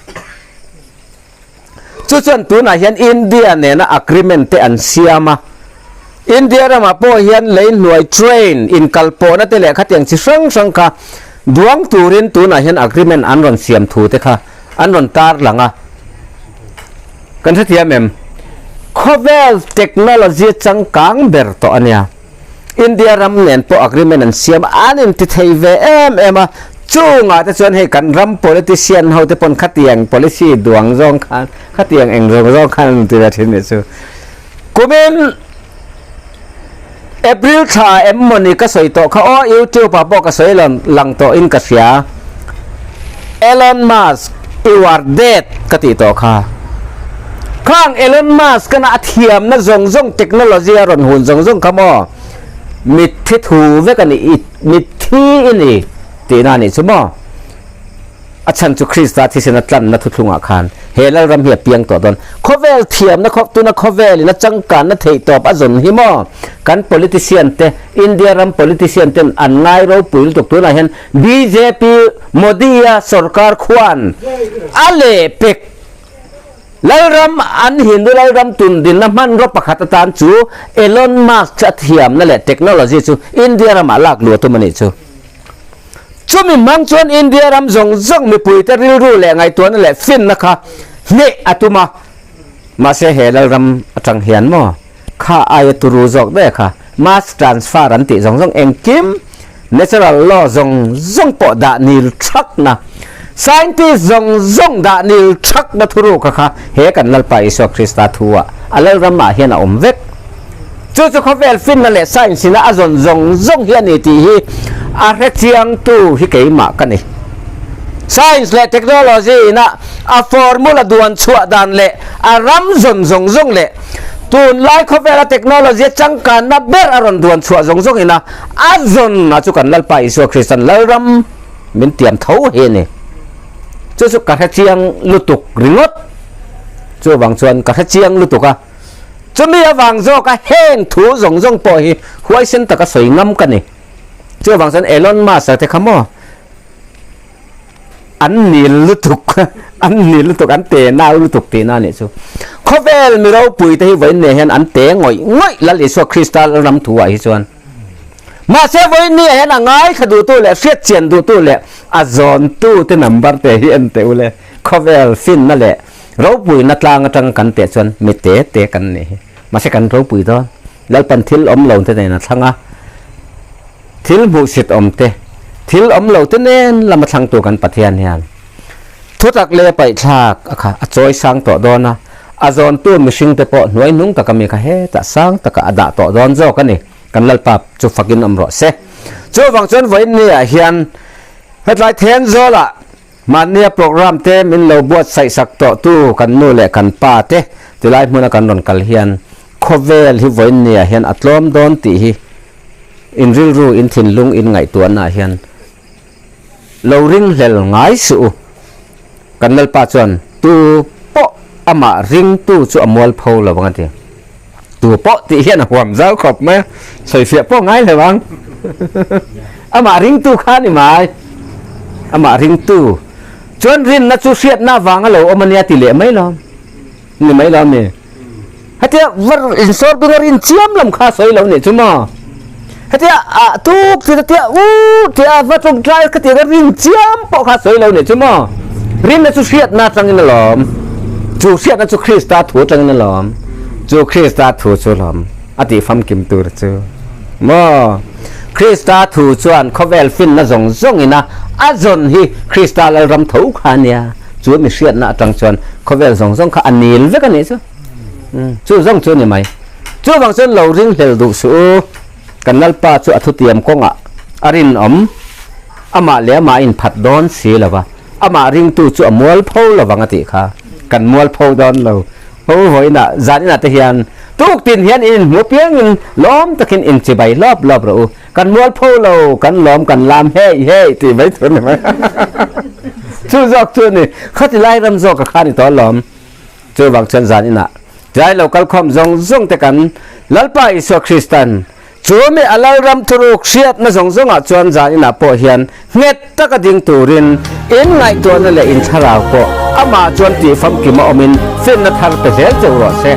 Chu chuan tunah hian India nena agreement te an siam a. India ramah pawh hian lei hnuai train inkalpawhna te leh khatiang chi hrang hrang kha duang turin tunah hian agreement an rawn siam thu te kha an rawn tarlang a. Kan hrethiam em? Khawvel technology changkang ber tawh a nia. India ram nen pawh agreement an siam a, an inti thei ve em em a. Chungah te chuan hei kan ram politician ho te pawn khatiang policy duang zawng khan, khatiang eng zawng zawng khan an ti ve ṭhin ni chu. Kumin April thla em maw ni ka sawi tawh kha, aw, YouTube ah pawh ka sawi lang, lang tawh in ka hria. Elon Musk, you are dead, ka tih tawh kha. Khang Elon Musk kana a thiamna zawng zawng, technology a rawn hun zawng zawng kha maw, mithi thu vek a ni, i, mithi i ni tihna a nih chu maw. A chhan chu Krista thisena tlanna thuthlungah khan he lalram hi a piang tawh dawn. Khawvel thiamna, khaw, tuna khawvelin a changkanna theihtawp a zawn hi maw, kan politician te, India ram politician ten an ngai ropui lutuk. Tunah hian B J P Modi-a sorkar khuan a leh pek. Lalram an Hindu lalram tundinna hmanraw pakhat atan chu Elon Musk chu a thiamna leh technology chu India ramah lak luh a tum a nih chu. Chumi hmang chuan India ram zawng zawng mipuite rilru leh ngaihtuahna leh finna kha hneh a tum a. Mahse, he lalram aṭang hian maw, kha aia turu zawk daih kha, mass transfer an tih zawng zawng, engkim natural law zawng zawng pawh dah nil ṭhakna, scientist zawng zawng dah nil ṭhakna thuruk kha kha he kan Lalpa Isua Krista thu a, a lalramah hian a awm vek. Chu chu khawvel finna leh science-ina a zawn zawng zawng hi a ni tih hi a hre chiangtu hi keimah ka ni. Science leh technology-ina a formula duan chhuah dan leh a ram zawn zawng zawng leh tunlai khawvela technology a changkanna ber a rawn duan chhuah zawng zawngina a zawnna chu kan Lalpa Isua Kristan lalram min tiam tho hi a ni. Chu chu ka hre chiang lutuk ringawt. Chuvang chuan ka hre chiang lutuk a. Chumi avang zawka heng thu zawng zawng pawh hi huaisen taka sawi ngam ka ni. Chuvang chuan Elon Musk te kha maw, an nil lutuk, an nil lutuk, an te nau lutuk tihna a nih chu. Khawvel mi ropui te hi vawiin nia hian an te ngawih ngawih Lal Isua Krista lalram thu ah hi chuan. Mahse, vawiin nia hian a ngaithla duhtu leh hriat chian duhtu leh a zawntu te number te hi en teh u le. Khawvel finna leh ropuina tlang aṭanga kan teh chuan mi te te kan ni hi. Mahse, kan ropui dawn. Lalpan thil awm lo te nen a thlang a. Thil hmuhsit awm te, thil awm lo te nen lama thlangtu kan Pathian hian thutak le paihthlak a kha a chawisang tawh dawn a. A zawntu mihring te pawh hnuai hnung taka mi kha hetah sang taka a dah tawh dawn zawk a ni. Kan Lalpa chu fakin awm rawh se. Chuvang chuan vawiin nia hian hetlai Thenzawl-a hmannia program te min lo buatsaih sak tawh tu kan nu leh kan pa te tilai hmuna kan rawn kal hian khawvel hi vawiin nia hian a tlawm dawn tih hi in rilru, in thinlung, in ngaihtuahna hian lo ring hlel ngai suh u. Kan Lalpa chuan tu pawh amah ringtu chu a mualpho lo vang a ti. Tu pawh tih hian a huam zau khawp mai a, sawi fiah pawh ngai lo vang. Amah ringtu kha ni mai. Amah ringtu. Chuan rinna chu hriatna vanga lo awm a nia ti leh mai lo. Ni mai lo mi. Hetia var insawr bing a rin chiam lam kha sawi lo ni chu maw. Hetia a tuk ti tia u tia va ṭawngṭai ka ti ka rin chiam pawh kha sawi lo ni chu maw. Rinna chu hriatna aṭangin a lawm. Chu hriatna chu Krista thu aṭangin a lawm. Chu Krista thu chu lawm. A ti famkim tur chu. Maw. Krista thu chuan khawvel finna zawng zawng ina a zawn hi Krista lalram tho kha nia. Chu mi hriatna aṭang chuan khawvel zawng zawng kha a nil vek a ni chu. Chu zawng chu ni mai. Chuvang chuan lo ring hlel duh suh u. Kan Lalpa chu a thutiam kawngah a rinawm. Amah leh amah in phat dawn si lova. Amah ringtu chu a mualpho lovang a tih kha. Kan mualpho dawn lo. Ho, vawiina, zaninah te hian, tuk tin hian in inhmu piangin lawm takin in chibai lawp lawp rawh u. Kan mualpho lo, kan lawm, kan lam, hei, hei, tih mai tur ni mai. Chu zawk chu ni, khati lai ram zawk a kha ni tawh lawm. Chuvang chuan zaninah, tlai lo kalkhawm zawng zawng te kan Lalpa Isua Kristan, chu mi a lalram thuruk hriatna zawng zawngah chuan zaninah pawh hian nghet taka ding turin in ngaihtuahna leh in thlarau pawh amah chuan tih famkim a awmin finna thar pe zel cheu rawh se.